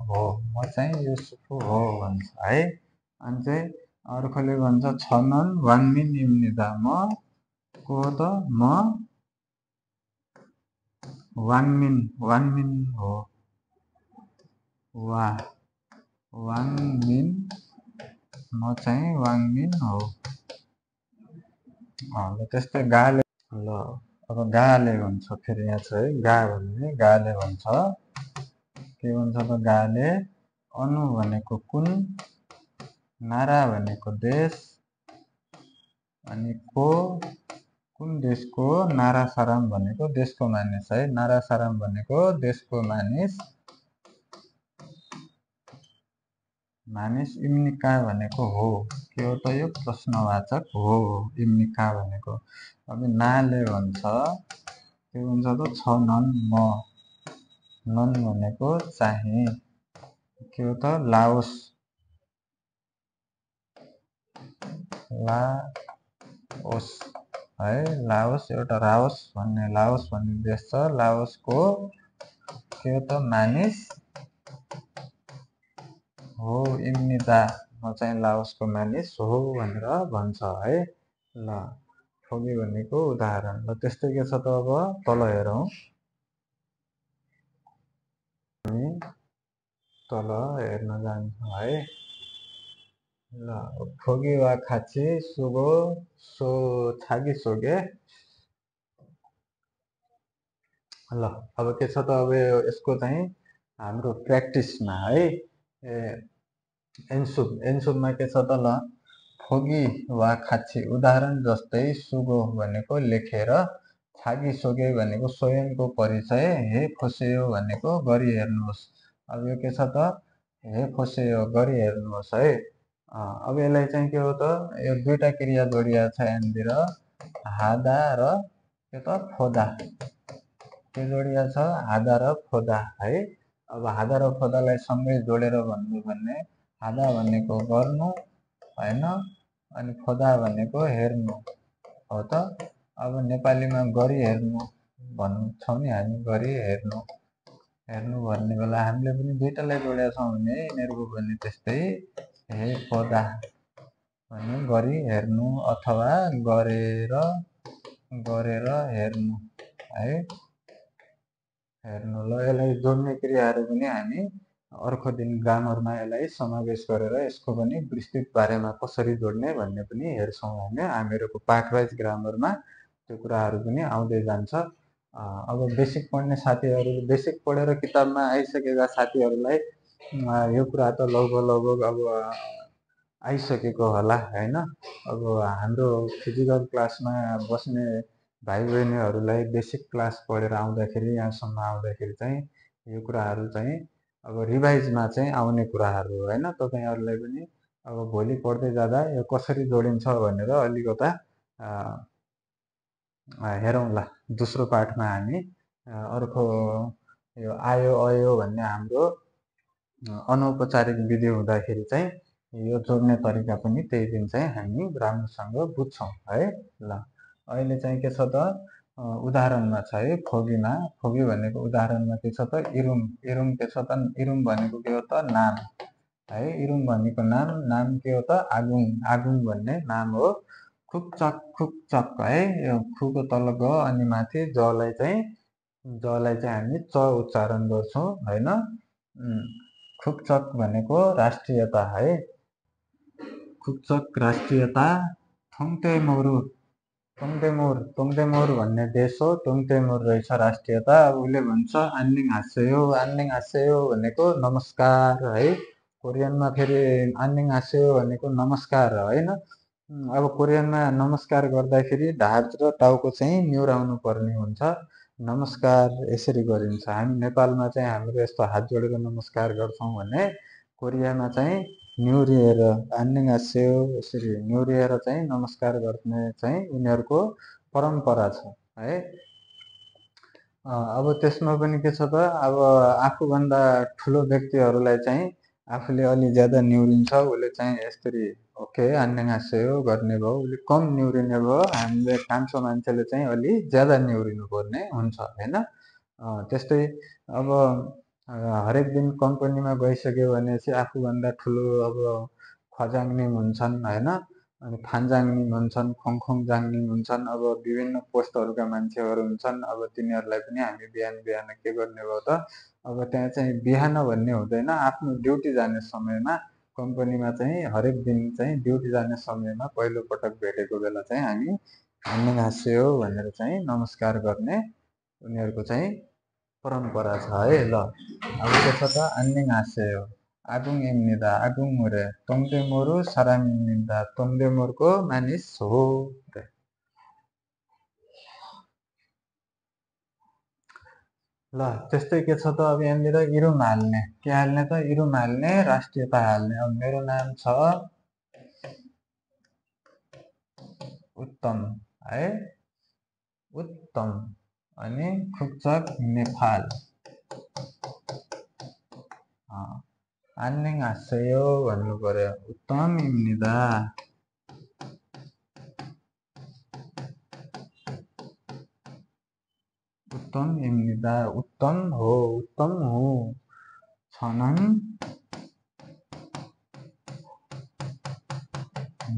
हो, म चाहिँ युसुफु हो भन्छ है। अनि चाहिँ अर्कोले भन्छ छनन वाङमिन इम्निदा, म को हो त म वाङमिन हो, वाङमिन म चाहिँ वाङमिन हो। त्यस्तै गाले ल अब गाले भन्छ फेरि यहाँ छ है, गा भन्ने गाले भन्छ। के भन्छ त गाले, अनु भनेको कुन, नारा भनेको देश, अनि को कुन देशको, नारासाराम भनेको देशको मानिस है, नारासाराम भनेको देशको मानिस, इम्निका भनेको हो। के हो त यो प्रश्नवाचक हो इम्निका भनेको। अब नाले भन्छ के भन्छ त छ नन म, नन भनेको चाहिँ, के हो त लाओस, है, लाओस एउटा राओस भन्ने देश छ, लाओसको के हो त मानिस हो, इम्निदा म चाहिँ लाओसको मानिस हो भनेर भन्छ है। ल फोगी भनेको उदाहरण। ल त्यस्तै के छ त अब तल हेरौँ, हामी तल हेर्न जान्छौँ है। ल फोगी वा खाची सुगो सो छागी सोगे। ल अब के छ त अब यसको चाहिँ हाम्रो प्र्याक्टिसमा है, एन्सुबमा के छ त ल फोगी वा खाची उदाहरण जस्तै सुगो भनेको लेखेर, छागी सोगे भनेको स्वयंको परिचय, हे फोसेयो भनेको गरी हेर्नुहोस्। अब यो के छ त हे फोसेयो गरी हेर्नुहोस् है। अब यसलाई चाहिँ के हो त यो दुईटा क्रिया जोडिया छ यहाँनिर, हादा र के त फोदा, के जोडिया छ हादा र फोदा है। अब हादा र फोदालाई सँगै जोडेर भन्नु भने हादा भनेको गर्नु होइन, अनि फोदा भनेको हेर्नु हो त। अब नेपालीमा गरी हेर्नु भन्छौँ नि हामी, गरी हेर्नु भन्ने बेला हामीले पनि दुईटालाई जोडेका छौँ भने यिनीहरूको पनि त्यस्तै हे फोदा भने गरी हेर्नु अथवा गरेर हेर्नु है, हेर्नु। ल यसलाई जोड्ने क्रियाहरू पनि हामी अर्को दिन ग्रामरमा यसलाई समावेश गरेर यसको पनि विस्तृत बारेमा कसरी जोड्ने भन्ने पनि हेर्छौँ होइन। हामीहरूको पार्ट वाइज ग्रामरमा त्यो कुराहरू पनि आउँदै जान्छ। अब बेसिक पढ्ने साथीहरू, बेसिक पढेर किताबमा आइसकेका साथीहरूलाई यो कुरा त लगभग अब आइसकेको होला होइन। अब हाम्रो फिजिकल क्लासमा बस्ने भाइ बहिनीहरूलाई बेसिक क्लास पढेर आउँदाखेरि यहाँसम्म आउँदाखेरि चाहिँ यो कुराहरू चाहिँ अब रिभाइजमा चाहिँ आउने कुराहरू हो होइन। तपाईँहरूलाई पनि अब भोलि पढ्दै जाँदा यो कसरी जोडिन्छ भनेर अलिकता हेरौँला। दोस्रो पाठमा हामी अर्को यो आयो अयो भन्ने हाम्रो अनौपचारिक विधि हुँदाखेरि चाहिँ यो जोड्ने तरिका पनि त्यही दिन चाहिँ हामी राम्रोसँग बुझ्छौँ है। ल अहिले चाहिँ के छ त उदाहरणमा छ है फोगीमा। फोगी भनेको उदाहरणमा के छ त इरुम। इरुम के छ त इरुम भनेको के हो त नाम है। इरुम भनेको नाम के हो त आगुङ। आगुङ भन्ने नाम हो। खुकचक है। यो खुको तल ग अनि माथि जलाई चाहिँ हामी च उच्चारण गर्छौँ होइन। खुकचक भनेको राष्ट्रियता है। खुकचक राष्ट्रियता। थोङ्तेमुर भन्ने देश हो। थोङ्तेमुर रहेछ राष्ट्रियता। उसले भन्छ आन्निङ हास्यो। आन्निङ हास्यो भनेको नमस्कार है। कोरियनमा फेरि आन्निङ हास्यो भनेको नमस्कार होइन। अब कोरियनमा नमस्कार गर्दाखेरि ढाड र टाउको चाहिँ निहुराउनु पर्ने हुन्छ। नमस्कार यसरी गरिन्छ। हामी नेपालमा चाहिँ हाम्रो यस्तो हात जोडेर नमस्कार गर्छौँ भने कोरियामा चाहिँ निहुरिएर आन्निङ हास्यो यसरी निहुरिएर चाहिँ नमस्कार गर्ने चाहिँ उनीहरूको परम्परा छ है। अब त्यसमा पनि के छ त अब आफूभन्दा ठुलो व्यक्तिहरूलाई चाहिँ आफूले अलि ज्यादा निहुरिन्छ। उसले चाहिँ यसरी ओके आन्निङ हास्यो गर्ने भयो। उसले कम निहुरिने भयो। हामीले कान्छो मान्छेले चाहिँ अलि ज्यादा निहुरिनु पर्ने हुन्छ होइन। त्यस्तै अब हरेक दिन कम्पनीमा गइसक्यो भने चाहिँ आफूभन्दा ठुलो अब खजाङ्निङ हुन्छन् होइन। अनि फान्जाङ्निङ हुन्छन्, खोङजाङ्निङ हुन्छन्। अब विभिन्न पोस्टहरूका मान्छेहरू हुन्छन्। अब तिनीहरूलाई पनि हामी बिहान के गर्ने भयो त अब त्यहाँ चाहिँ बिहान भन्ने हुँदैन। आफ्नो ड्युटी जाने समयमा कम्पनीमा चाहिँ हरेक दिन चाहिँ ड्युटी जाने समयमा पहिलोपटक भेटेको बेला चाहिँ हामी आन्निङ हास्यो भनेर चाहिँ नमस्कार गर्ने उनीहरूको चाहिँ परम्परा छ है। ल अब के छ त आन्निङ हास्यो। आगुङ इम्निदा आगुङ मुरे तोङ्देमुरु साराम इम्निदा तोङ्देमुरको मानिस हो। ल त्यस्तै के छ त अब यहाँनिर इरुम हाल्ने। के हाल्ने त इरुम हाल्ने राष्ट्रियता हाल्ने। अब मेरो नाम छ उत्तम है। उत्तम अनि खुकचक नेपाल। आन्निङ हास्यो भन्नु पर्यो। उत्तम इम्निदा। उत्तम इम्निदा उत्तम हो। उत्तम हो। छनन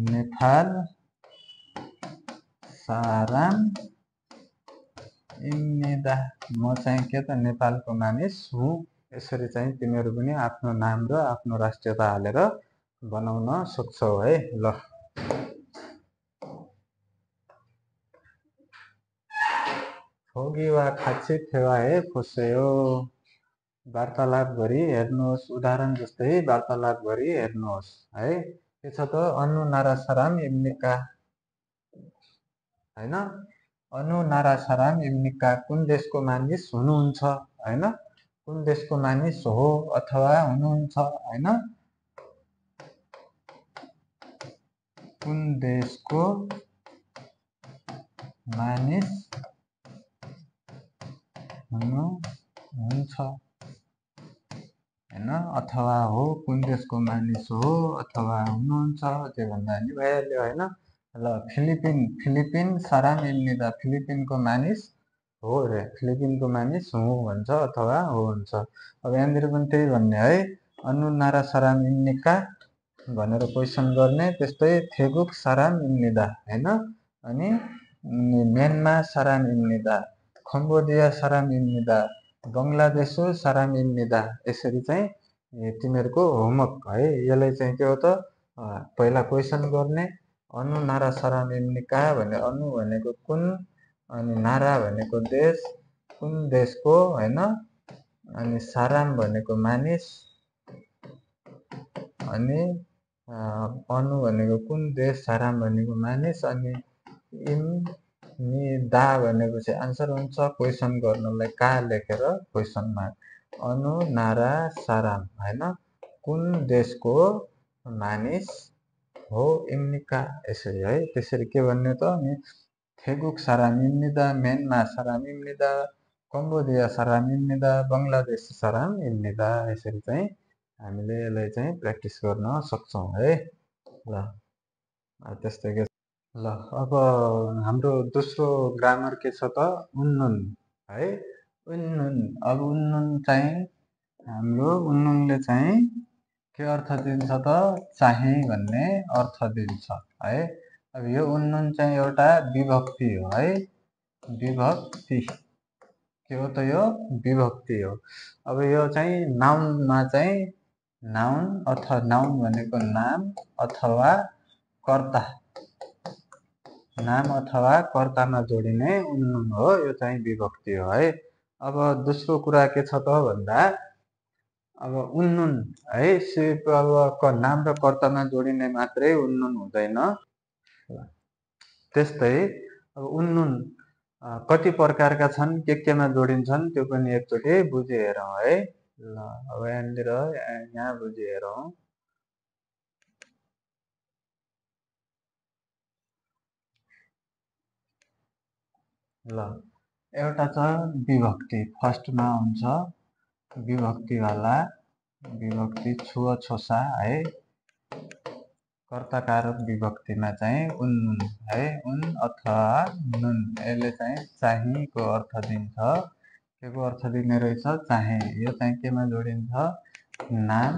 नेपाल साराम इम्निदा। म चाहिँ के त नेपालको मानिस हुँ। यसरी चाहिँ तिमीहरू पनि आफ्नो नाम र आफ्नो राष्ट्रियता हालेर बनाउन सक्छौ है। ल फोगी वा खाची फेवा हे फोसेयो। वार्तालाप गरी हेर्नुहोस्। उदाहरण जस्तै वार्तालाप गरी हेर्नुहोस् है। के छ त अनु नारा सराम इम्निका होइन। अनु नारा सराम इम्निका कुन देशको मानिस हुनुहुन्छ होइन। कुन देशको मानिस हो अथवा हुनुहुन्छ होइन। कुन देशको मानिस हुनुहुन्छ होइन अथवा हो। कुन देशको मानिस हो अथवा हुनुहुन्छ त्यो भन्दा नि भइहाल्यो होइन। ल फिलिपिन साराम इम्निदा फिलिपिनको मानिस हो रे। फिलिपिनको मानिस हुँ भन्छ अथवा हो हुन्छ। अब यहाँनिर पनि त्यही भन्ने है। अनु नारा साराम इम्निका भनेर क्वेसन गर्ने। त्यस्तै थेगुक साराम इम्निदा होइन। अनि म्यानमा साराम इम्निदा कम्बोडिया साराम इम्निदा बङ्गलादेशो साराम इम्निदा। यसरी चाहिँ तिमीहरूको होमवर्क है। यसलाई चाहिँ के हो त पहिला क्वेसन गर्ने। अनु नारा साराम इम्निका भने अनु भनेको कुन अनि नारा भनेको देश कुन देशको होइन। अनि साराम भनेको मानिस अनि अनु भनेको कुन देश, साराम भनेको मानिस, अनि इम नि दा भनेपछि आन्सर हुन्छ। क्वेसन गर्नलाई का लेखेर क्वेसन मार्क। अनु नारा साराम होइन, कुन देशको मानिस हो इम्निका, यसरी है। त्यसरी के भन्ने त अनि थेगुक 사람입니다, म्यानमार 사람입니다, कम्बोडिया 사람입니다, बङ्गलादेश 사람입니다, यसरी चाहिँ हामीले यसलाई चाहिँ प्र्याक्टिस गर्न सक्छौँ है। ल त्यस्तै के ल अब हाम्रो दोस्रो ग्रामर के छ त, उन्नुन है। उन्नुन, अब उन्नुन चाहिँ हाम्रो उन्नुनले चाहिँ के अर्थ दिन्छ त, चाहिँ भन्ने अर्थ दिन्छ है। अब यो उन्नुन चाहिँ एउटा विभक्ति हो है, विभक्ति के हो त, यो विभक्ति हो। अब यो चाहिँ नाउनमा चाहिँ नाउन अथवा नाउन भनेको नाम अथवा कर्ता, नाम अथवा कर्तामा जोडिने उन्नुन हो, यो चाहिँ विभक्ति हो है। अब दोस्रो कुरा के छ त भन्दा, अब उन्नुन है सिर्फ अब नाम र कर्तामा जोडिने मात्रै उन्नुन हुँदैन। त्यस्तै अब उन्नुन कति प्रकारका छन्, केमा जोडिन्छन्, त्यो पनि एकचोटि बुझी हेरौँ है। ल अब यहाँनिर यहाँ बुझी हेरौँ। ल एउटा छ विभक्ति, फर्स्टमा हुन्छ विभक्तिवाला, विभक्ति छुवा छोसा है। कर्ताकारक विभक्तिमा चाहिँ उन्नुन है, उन अथवा नुन, यसले चाहिँ चाहिँको अर्थ दिन्छ। के को अर्थ दिने रहेछ, चाहिँ। यो चाहिँ केमा जोडिन्छ, नाम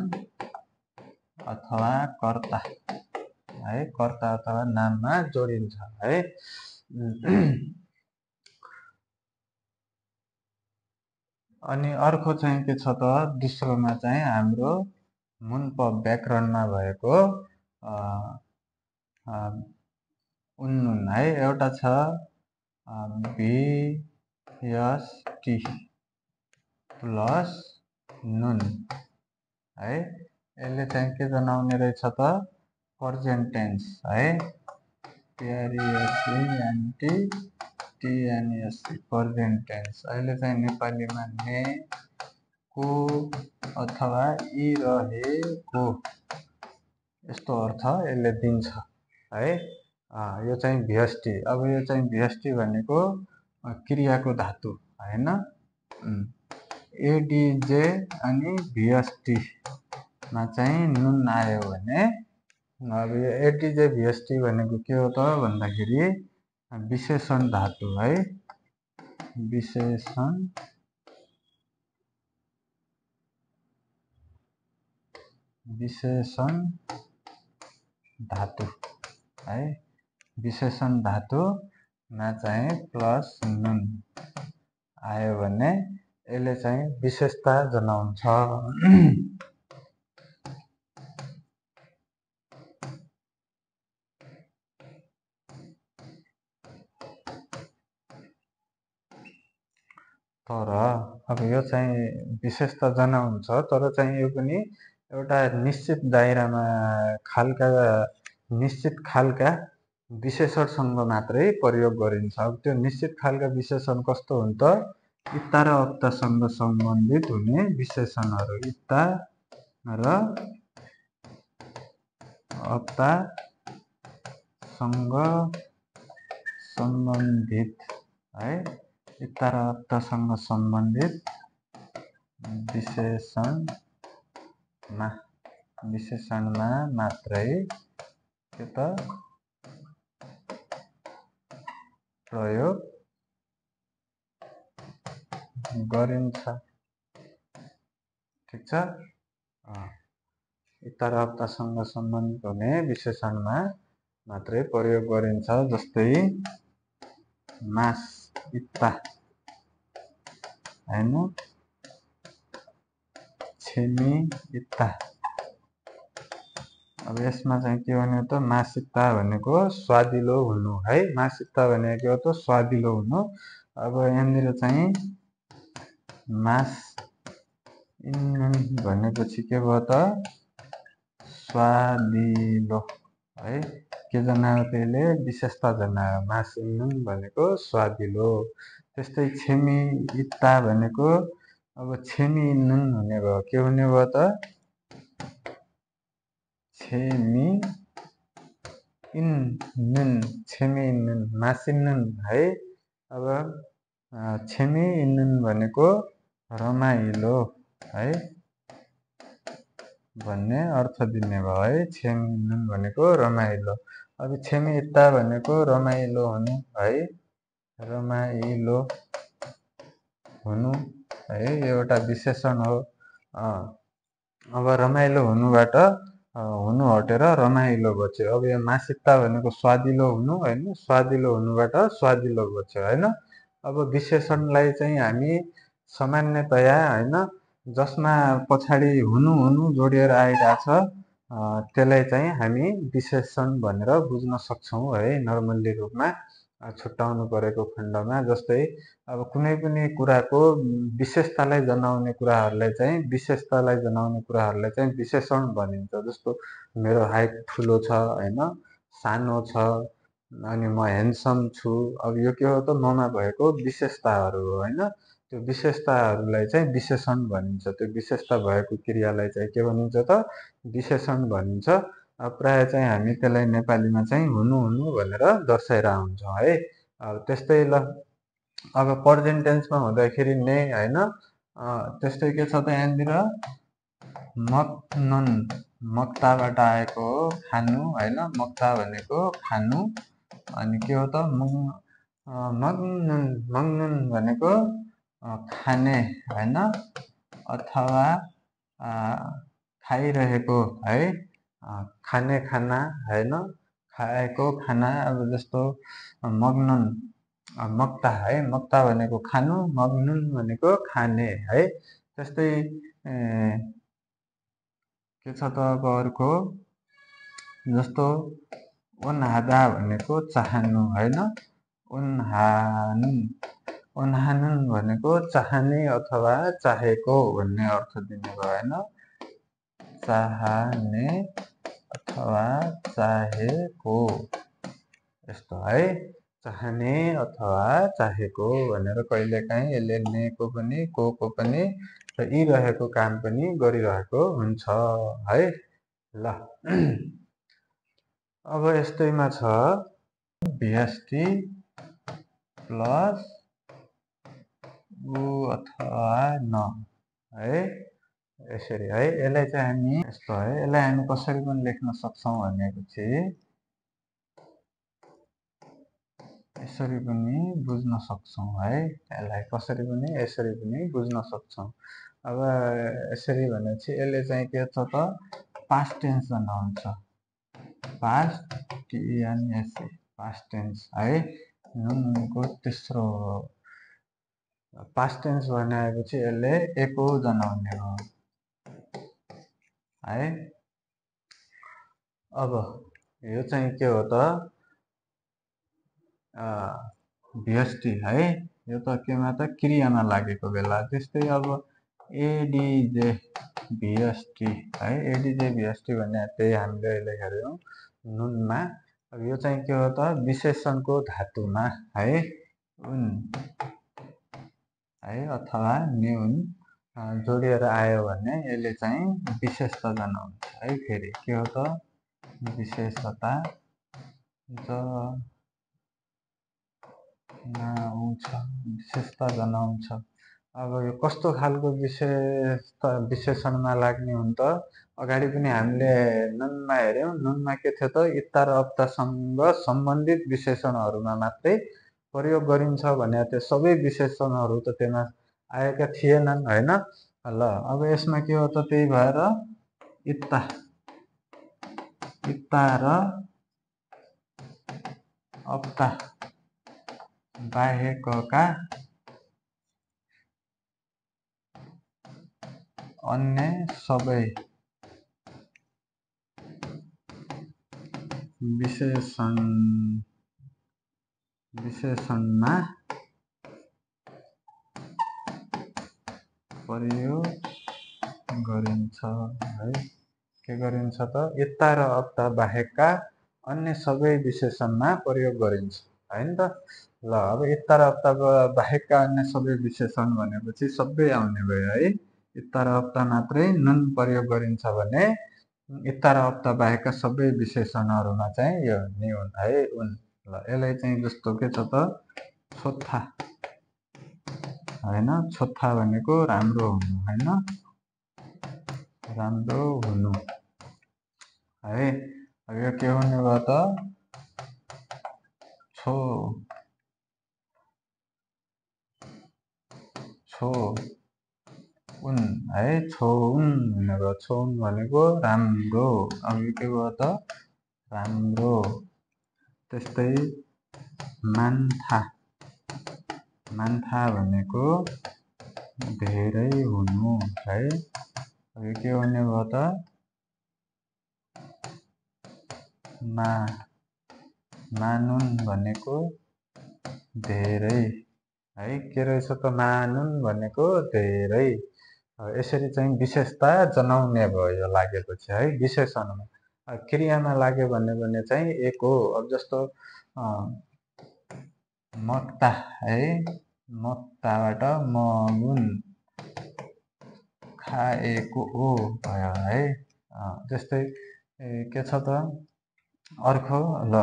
अथवा कर्ता है, कर्ता अथवा नाममा जोडिन्छ है। अनि अर्को चाहिँ के छ त, दोस्रोमा चाहिँ हाम्रो मुन्प व्याकरणमा भएको उन्नुन है। एउटा छ VST प्लस नुन है। यसले चाहिँ के जनाउने रहेछ त, प्रेजेन्ट टेन्स है। PRESENT present tense. अहिले चाहिँ नेपालीमा ने, को अथवा इरहेको यस्तो अर्थ यसले दिन्छ है। यो चाहिँ VST। अब यो चाहिँ VST भनेको क्रियाको धातु हैन। एडिजे अनि VST मा चाहिँ नुन आयो भने, अब यो एडिजे VST भनेको के हो त भन्दाखेरि विशेषण धातु है, विशेषण धातु है। विशेषण धातुमा चाहिँ प्लस नुन आयो भने यसले चाहिँ विशेषता जनाउँछ। तर अब यो चाहिँ विशेषता जनाउँछ, तर चाहिँ यो पनि एउटा निश्चित दायरामा निश्चित खालका विशेषणसँग मात्रै प्रयोग गरिन्छ। अब त्यो निश्चित खालका विशेषण कस्तो हुन्छ, इत्ता र अप्तासँग सम्बन्धित हुने विशेषणहरू, इत्ता र अप्तासँग सम्बन्धित है, इत्ता र अप्तासँग सम्बन्धित विशेषणमा मात्रै के त प्रयोग गरिन्छ। ठिक छ। इत्ता र अप्तासँग सम्बन्धित हुने विशेषणमा मात्रै प्रयोग गरिन्छ। जस्तै मास, इत्ता हैन, छेमी, इत्ता। अब यसमा चाहिँ के भन्यो त, मासिकता भनेको स्वादिलो हुनु है। मासिकता भनेको हो त स्वादिलो हुनु। अब यहाँनिर चाहिँ मास इन्नुन भनेपछि के भयो त, स्वादिलो है के जनायो त्यसले विशेषता जनायो मासिनुन भनेको स्वादिलो त्यस्तै छेमिइत्ता भनेको अब छेमिनुन हुने भयो के हुने भयो त छेमिइनुन मासिनुन है अब छेमिइनुन भनेको रमाइलो है भन्ने अर्थ दिने भयो है छेमिइनुन भनेको रमाइलो अब छेमिइत्ता भनेको रमाइलो हुनु है रमाइलो हुनु है एउटा विशेषण हो अब रमाइलो हुनुबाट हुनु हटेर रमाइलो बच्यो अब यो मासिकता भनेको स्वादिलो हुनु हैन स्वादिलो हुनुबाट स्वादिलो बच्यो हैन अब विशेषणलाई चाहिँ हामी सामान्यतया हैन जसमा पछाडी हुनु हुनु जोडिएर आइराछ त्यसलाई चाहिँ हामी विशेषण भनेर बुझ्न सक्छौं है नर्मली रूपमा छुट्याउनु परेको खण्डमा जस्तै अब कुनै पनि कुराको विशेषतालाई जनाउने कुराहरूलाई चाहिँ विशेषण भनिन्छ जस्तो मेरो हाइट ठुलो छ हैन सानो छ अनि म ह्यान्डसम छु अब यो के हो त ममा भएको विशेषताहरू हो हैन त्यो विशेषताहरूलाई चाहिँ विशेषण भनिन्छ त्यो विशेषता भएको क्रियालाई चाहिँ के भनिन्छ त विशेषण भनिन्छ प्राय चाहिँ हामी त्यसलाई नेपालीमा चाहिँ हुनु हुनु भनेर दर्शाइरा हुन्छौं है अब त्यस्तै ल अब प्रेजेन्ट टेन्समा हुँदाखेरि नै हैन त्यस्तै के छ त यहाँनिर मक्नुन मक्ताबाट आएको हो खानु हैन मक्ता भनेको खानु अनि के हो त मग्नुन भनेको खाने हैन अथवा खाइरहेको है खाने खाना हैन खाएको खाना अब जस्तो मग्नुन मक्ता है मक्ता भनेको खानु मग्नुन भनेको खाने है त्यस्तै के छ त अब अर्को जस्तो ओन्हादा भनेको चाहनु हैन ओन्हानुन भनेको चाहने अथवा चाहेको भन्ने अर्थ दिने भयो हैन चाहने अथवा चाहेको यस्तो है चाहने अथवा चाहेको भनेर कहिलेकाहीँ यसले नेको पनि कोको पनि र यी रहेको काम पनि गरिरहेको हुन्छ है ल अब यस्तैमा छ VST प्लस उ अथवा न है यसरी है यसलाई चाहिँ हामी यस्तो है यसलाई हामी कसरी पनि लेख्न सक्छौं भनेपछि यसरी पनि बुझ्न सक्छौं है यसलाई कसरी पनि यसरी पनि बुझ्न सक्छौं अब यसरी भनेपछि यसले चाहिँ के छ त पास्ट टेन्स जनाउँछ पास्ट TENS पास्ट टेन्स है नुनको तेस्रो पास्ट टेन्स भनेपछि यसले एको जनाउने हो है अब यो चाहिँ के हो त VST है यो त केमा त क्रियामा लागेको बेला त्यस्तै अब ADJ VST है ADJ VST भन्ने त्यही हामीले अहिले हेर्यौं नुनमा अब यो चाहिँ के हो त विशेषणको धातुमा है उन है अथवा न्यून जोडिएर आयो भने यसले चाहिँ विशेषता जनाउँछ है फेरि के हो त विशेषता जनाउँछ अब यो कस्तो खालको विशेषणमा लाग्ने हुन् त अगाडि पनि हामीले नुनमा हेर्यौं नुनमा के थियो त इत्ता र अप्तासँग सम्बन्धित विशेषणहरूमा मात्रै प्रयोग गरिन्छ भने त्यो सबै विशेषणहरू त त्यसमा आएका थिएनन् हैन ल अब यसमा के हो त त्यही भएर इत्ता र अप्ता बाहेकका अन्य सबै विशेषणमा प्रयोग गरिन्छ है के गरिन्छ त यता र अत्ता बाहेकका अन्य सबै विशेषणमा प्रयोग गरिन्छ हैन त। ल अब यता र अत्ता बाहेकका अन्य सबै विशेषण भनेपछि सबै आउने भयो है। यता र अत्ता मात्रै नुन प्रयोग गरिन्छ भने यता र अत्ता बाहेकका सबै विशेषणहरूमा चाहिँ यो नि हुन् है उन। ल यसलाई चाहिँ जस्तो के छ त छोथा हैन, छोथा भनेको राम्रो हुनु हैन, राम्रो हुनु है। अब यो के हुने भयो त छो छो उन है, छोउन हुने भयो। छोउन भनेको राम्रो। अब यो के भयो त राम्रो। त्यस्तै मान्था, मान्था भनेको धेरै हुनु है। अब यो के हुने भयो त मानुन भनेको धेरै है। के रहेछ त मानुन भनेको धेरै। यसरी चाहिँ विशेषता जनाउने भयो यो लागेपछि है विशेषणमा। क्रियामा लाग्यो भने चाहिँ एक हो। अब जस्तो मक्ता है, मक्ताबाट मगुन खाएको हो भयो है। त्यस्तै के छ त अर्को ल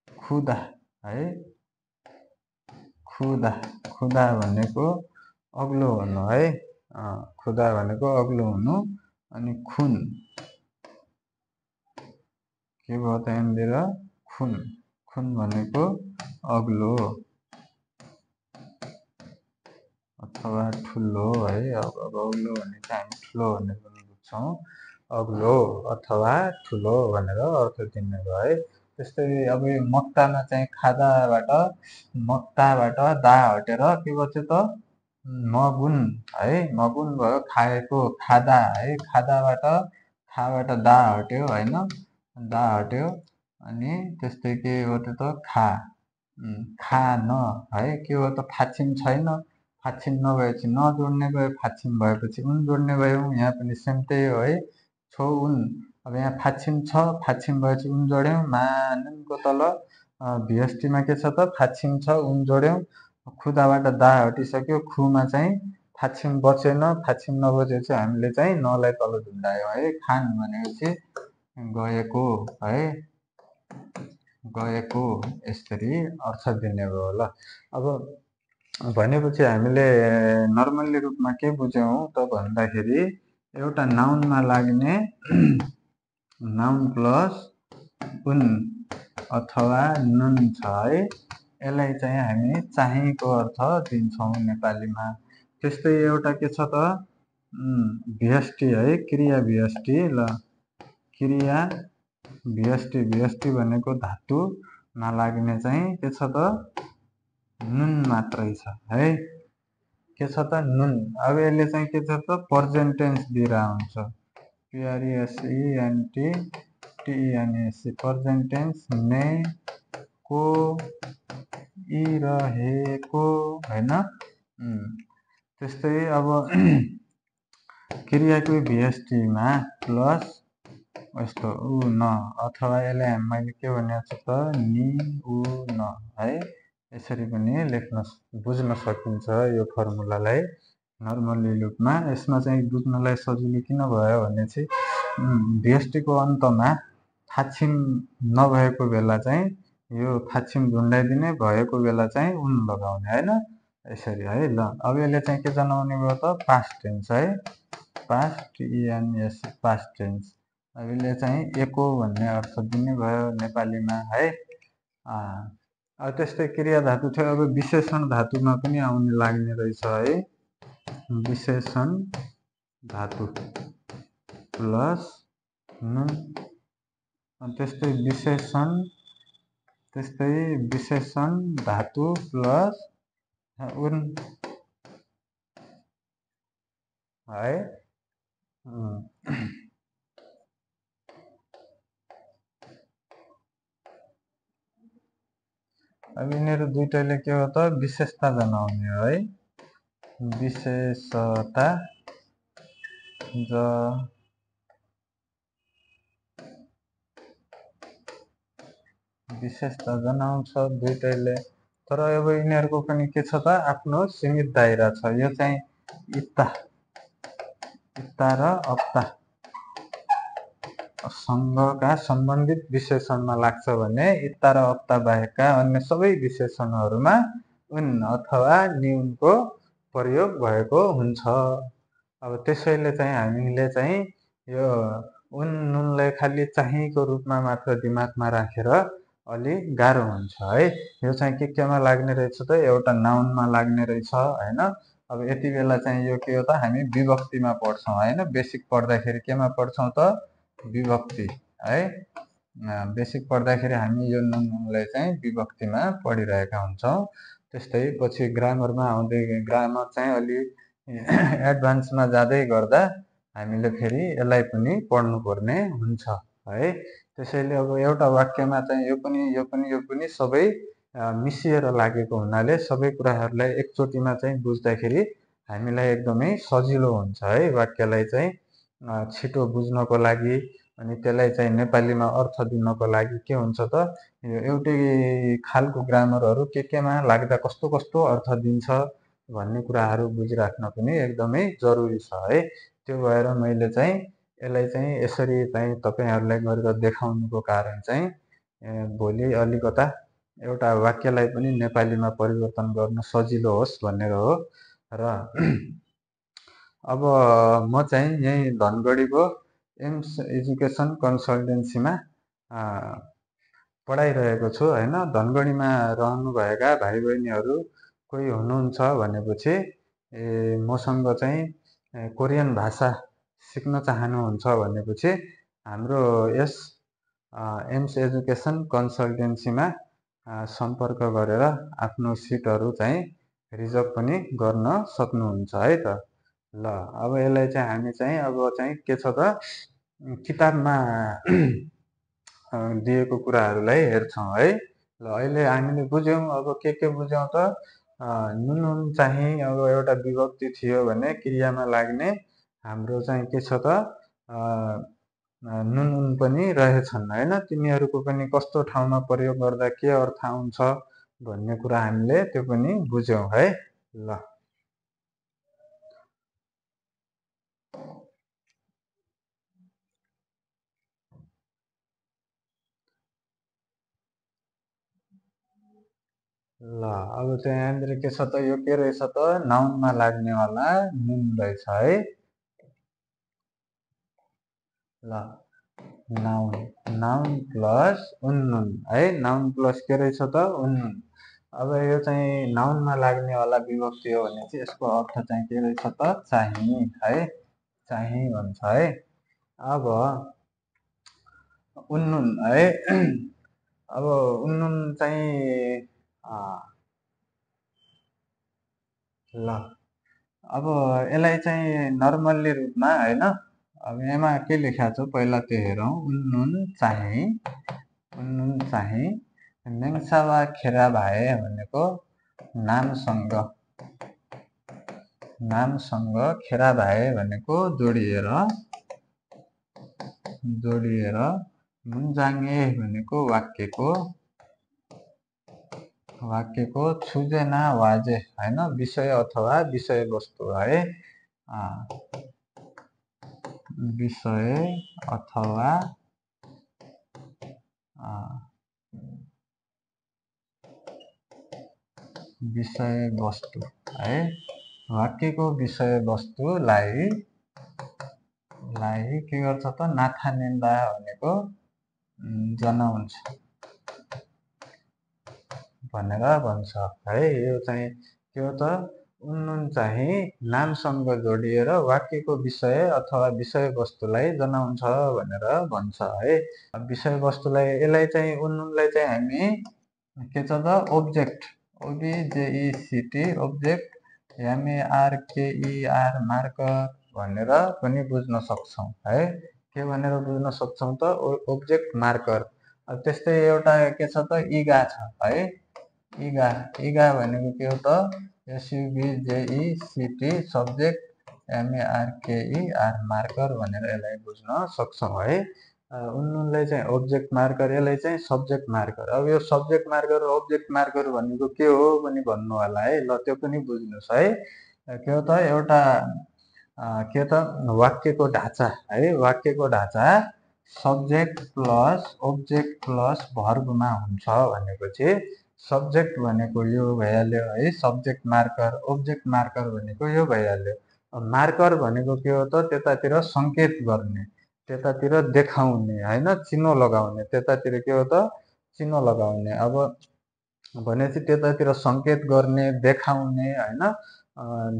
खुदा है, खुदा, खुदा भनेको अग्लो हुनु है। खुदा भनेको अग्लो हुनु। अनि खुन के भयो त यहाँनिर खुन, खुन भनेको अग्लो अथवा ठुलो है। अब अग्लो भने चाहिँ हामी ठुलो भनेर बुझ्छौँ। अग्लो अथवा ठुलो भनेर अर्थ दिने भयो है। त्यस्तै अब यो मक्तामा चाहिँ मक्ताबाट दा हटेर के बच्यो त मगुन है। मगुन भयो खाएको, खादा है। खाबाट दा हट्यो हैन, दा हट्यो। अनि त्यस्तै के बच्यो त खान है। के हो त फाछिम छैन, फाछिम नभएपछि नजोड्ने भयो, फाछिम भएपछि उन जोड्ने भयो। यहाँ पनि सेम त्यही हो है, छो उन। अब यहाँ फाछिम छ, फाछिम भएपछि उन जोड्यौँ। मानुनको तल भिएसटीमा के छ त फाछिम छ उन जोड्यौँ। खुदाबाट दा हटिसक्यो, खुमा चाहिँ फाछिम बचेन। फाछिम नबचेपछि हामीले चाहिँ नलाई तल झुन्डायौँ है। खान भनेपछि गएको है, गएको यसरी अर्थ दिने भयो। ल अब भनेपछि हामीले नर्मल्ली रूपमा के बुझ्यौँ त भन्दाखेरि एउटा नाउनमा लाग्ने नाउन प्लस उन अथवा नुन छ है। यसलाई चाहिँ हामी चाहिएको अर्थ दिन्छौँ नेपालीमा। त्यस्तै एउटा के छ त भिएसटी है, क्रिया भिएसटी। ल क्रिया भिएसटी, भिएसटी भनेको धातुमा लाग्ने चाहिँ के छ त नुन मात्रै छ है। के छ त नुन। अब यसले चाहिँ के छ त पर्जेन्टेन्स दिएर आउँछ, PRESENTTENSE पर्जेन्टेन्स ने को इरहेको हैन। त्यस्तै अब क्रियाको भिएसटीमा प्लस यस्तो उ न अथवा यसलाई मैले के भनेको छु त नि उ न है। यसरी पनि बुझ्न सकिन्छ यो फर्मुलालाई नर्मली रूपमा। यसमा चाहिँ बुझ्नलाई सजिलो किन भयो भने चाहिँ भिएसटीको अन्तमा फाछिम नभएको बेला चाहिँ यो फाछिम झुन्डाइदिने, भएको बेला चाहिँ उन लगाउने हैन, यसरी है। ल अब यसले चाहिँ के जनाउने भयो त पास्ट टेन्स है, पास्ट ENS पास्ट टेन्स। अब यसले चाहिँ एको भन्ने अर्थ दिने भयो नेपालीमा है। अब त्यस्तै क्रिया धातु थियो। अब विशेषण धातुमा पनि आउने लाग्ने रहेछ है, विशेषण धातु प्लस नुन। त्यस्तै विशेषण धातु प्लस उन है। अब यिनीहरू दुईटैले के हो त विशेषता जनाउने हो है, विशेषता विशेष त जनाउँछ दुइटैले, तर अब यिनीहरूको पनि के छ त आफ्नो सीमित दायरा छ। यो चाहिँ इत्ता र अप्ता सँगका सम्बन्धित विशेषणमा लाग्छ भने इत्ता र अप्ता बाहेकका अन्य सबै विशेषणहरूमा उन अथवा न्यूनको प्रयोग भएको हुन्छ। अब त्यसैले चाहिँ हामीले चाहिँ यो उन नुनलाई खालि चाहिँको रूपमा मात्र दिमागमा राखेर अलि गाह्रो हुन्छ है। यो चाहिँ केमा लाग्ने रहेछ त, एउटा नाउनमा लाग्ने रहेछ हैन। अब यति बेला चाहिँ यो के हो त, हामी विभक्तिमा पढ्छौँ हैन। बेसिक पढ्दाखेरि केमा पढ्छौँ त, विभक्ति है। बेसिक पढ्दाखेरि हामी यो नुनलाई चाहिँ विभक्तिमा पढिरहेका हुन्छौँ। त्यस्तै पछि ग्रामरमा आउँदै ग्रामर चाहिँ अलि एडभान्समा जाँदै गर्दा हामीले फेरि यसलाई पनि पढ्नुपर्ने हुन्छ है। त्यसैले अब एउटा वाक्यमा चाहिँ यो पनि सबै मिसिएर लागेको हुनाले सबै कुराहरूलाई एकचोटिमा चाहिँ बुझ्दाखेरि हामीलाई एकदमै सजिलो हुन्छ है। वाक्यलाई चाहिँ छिटो बुझ्नको लागि अनि त्यसलाई चाहिँ नेपालीमा अर्थ दिनको लागि के हुन्छ त, यो एउटै खालको ग्रामरहरू केमा लाग्दा कस्तो कस्तो अर्थ दिन्छ भन्ने कुराहरू बुझिराख्न पनि एकदमै जरुरी छ है। त्यो भएर मैले चाहिँ यसलाई चाहिँ यसरी चाहिँ तपाईहरुलाई गरेर देखाउनुको कारण चाहिँ भोलि अलिकता एउटा वाक्यलाई पनि नेपालीमा परिवर्तन गर्न सजिलो होस् भनेर हो। र अब म चाहिँ यही धनगढीको एम्स एजुकेसन कन्सल्टेन्सीमा पढाइरहेको छु हैन। धनगढीमा रहनुभएका भाइ बहिनीहरू कोही हुनुहुन्छ भनेपछि मसँग चाहिँ कोरियन भाषा सिक्न चाहनुहुन्छ भनेपछि हाम्रो यस एम्स एजुकेसन कन्सल्टेन्सीमा सम्पर्क गरेर आफ्नो सिटहरू चाहिँ रिजर्भ पनि गर्न सक्नुहुन्छ है त। ल अब यसलाई चाहिँ हामी चाहिँ अब चाहिँ के छ त, किताबमा दिएको कुराहरूलाई हेर्छौँ है। ल अहिले हामीले बुझ्यौँ। अब के बुझ्यौँ त, नुन चाहिँ अब एउटा विभक्ति थियो भने क्रियामा लाग्ने हाम्रो चाहिँ के छ त, नुन पनि रहेछन् हैन। तिनीहरूको पनि कस्तो ठाउँमा प्रयोग गर्दा के अर्थ आउँछ भन्ने कुरा हामीले त्यो पनि बुझ्यौँ है। ल अब चाहिँ यहाँनिर के छ त, यो के रहेछ त, नाउनमा लाग्नेवाला नुन रहेछ है। ल नाउन प्लस उन्नुन है। नाउन प्लस के रहेछ त, उन्नुन। अब यो चाहिँ नाउनमा लाग्नेवाला विभक्ति हो भने चाहिँ यसको अर्थ चाहिँ के रहेछ त, चाहिँ है। चाहिँ भन्छ है। अब उन्नुन है। अब उन्नुन चाहिँ ल अब यसलाई चाहिँ नर्मल्ली रूपमा हैन, अब यहाँ के लेखा छ पहिला त्यो हेरौँ। उन्नुन चाहिँ मेङ्सा वा खेरा भाए भनेको नामसँग खेरा भाए भनेको जोडिएर मुन्जाङ्गे भनेको वाक्यको छुजेना वाजे हैन, विषय अथवा विषय वस्तु है। विषय अथवा विषय वस्तु है। वाक्यको विषय वस्तुलाई के गर्छ त, नाथा निन्दा भनेको जनाउँछ भनेर भन्छ है। यो चाहिँ के हो त, उन्नुन चाहिँ नामसँग जोडिएर वाक्यको विषय अथवा विषय वस्तुलाई जनाउँछ भनेर भन्छ है। विषय वस्तुलाई यसलाई चाहिँ उन्नुनलाई चाहिँ हामी के छ त, object OBJECT object MARKER marker भनेर पनि बुझ्न सक्छौँ है। के भनेर बुझ्न सक्छौँ त, ओब्जेक्ट मार्कर। त्यस्तै एउटा के छ त, इगा छ है। इगा भनेको के हो त, SUBJECT सब्जेक्ट MARKER मार्कर भनेर यसलाई बुझ्न सक्छौँ है। उनलाई चाहिँ ऑब्जेक्ट मार्कर, यसलाई चाहिँ सब्जेक्ट मार्कर। अब यो सब्जेक्ट मार्कर र ऑब्जेक्ट मार्कर भनेको के हो भनी भन्नु होला है। ल त्यो पनि बुझ्नुस् है। के हो त एउटा के त वाक्यको ढाँचा है। वाक्यको ढाँचा सब्जेक्ट प्लस ऑब्जेक्ट प्लस भर्बमा हुन्छ भनेपछि सब्जेक्ट भनेको यो भइहाल्यो है, सब्जेक्ट मार्कर। ऑब्जेक्ट मार्कर भनेको यो भइहाल्यो। मार्कर भनेको के हो त त्यतातिर संकेत गर्ने, त्यतातिर देखाउने हैन, चिनो लगाउने, त्यतातिर के हो त चिनो लगाउने। अब भनेपछि त्यतातिर संकेत गर्ने, देखाउने हैन,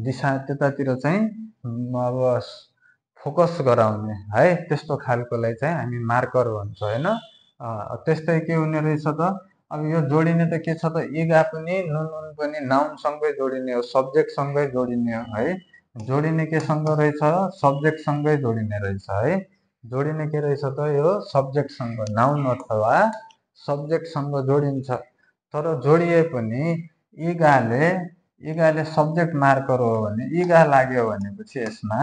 दिशा त्यतातिर चाहिँ अब फोकस गराउने है, त्यस्तो खालकोलाई चाहिँ हामी मार्कर भन्छ हैन। त्यस्तै के हुने रहेछ त अब यो जोडिने त के छ त इगा पनि नुन पनि नाउन सँगै जोडिने हो, सब्जेक्ट सँगै जोडिने हो है। जोडिने के सँग रहेछ, सब्जेक्ट सँगै जोडिने रहेछ है। जोडिने के रहेछ त यो सब्जेक्ट सँग, नाउन अथवा सब्जेक्ट सँग जोडिन्छ। तर जोडिए पनि इगाले सब्जेक्ट मार्कर हो भने इगा लाग्यो भनेपछि यसमा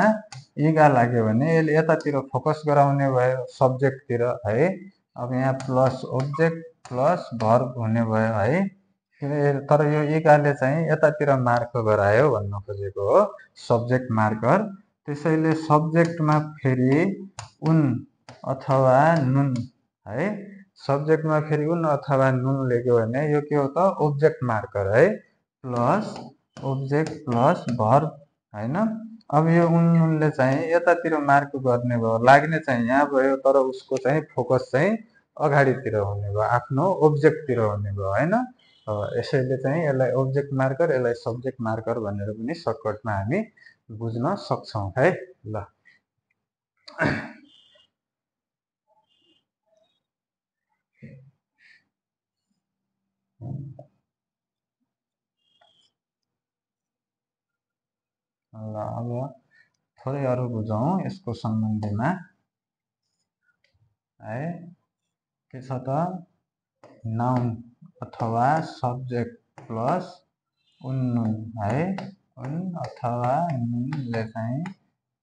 इगा लाग्यो भने यसले यतातिर फोकस गराउने भयो सब्जेक्टतिर है। अब यहाँ प्लस ऑब्जेक्ट प्लस भर्ब हुने भयो है। तर यो इगाले चाहिँ यतातिर मार्क गरायो भन्न खोजेको हो, सब्जेक्ट मार्कर। त्यसैले सब्जेक्टमा फेरि उन अथवा नुन है, सब्जेक्टमा फेरि उन अथवा नुन लेख्यो भने यो के हो त ऑब्जेक्ट मार्कर है। प्लस ऑब्जेक्ट प्लस भर्ब हैन। अब यो उन नुनले चाहिँ यतातिर मार्क गर्ने भयो, लाग्ने चाहिँ यहाँ भयो, तर उसको चाहिँ फोकस चाहिँ अगाडितिर हुने भयो, आफ्नो ऑब्जेक्टतिर हुने भयो हैन। यसैले चाहिँ यसलाई ऑब्जेक्ट मार्कर, यसलाई सब्जेक्ट मार्कर भनेर पनि सर्टकटमा हामी बुझ्न सक्छौं है। ल अब थोरै अरु बुझौं यसको सम्बन्धीमा है। के छ त नाउन अथवा सब्जेक्ट प्लस उन नुन है, उन अथवा नुनले चाहिँ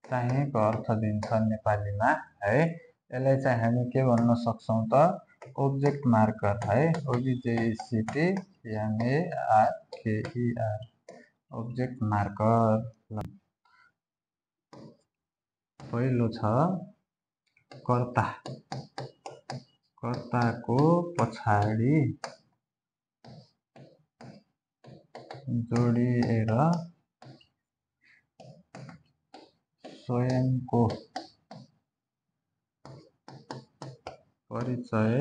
चाहिएको अर्थ दिन्छ नेपालीमा है। यसलाई चाहिँ हामी के भन्न सक्छौं त ऑब्जेक्ट मार्कर है, OBJECTMARKER ऑब्जेक्ट मार्कर। पहिलो छ कर्ता, कर्ताको पछाडि जोडिएर स्वयंको परिचय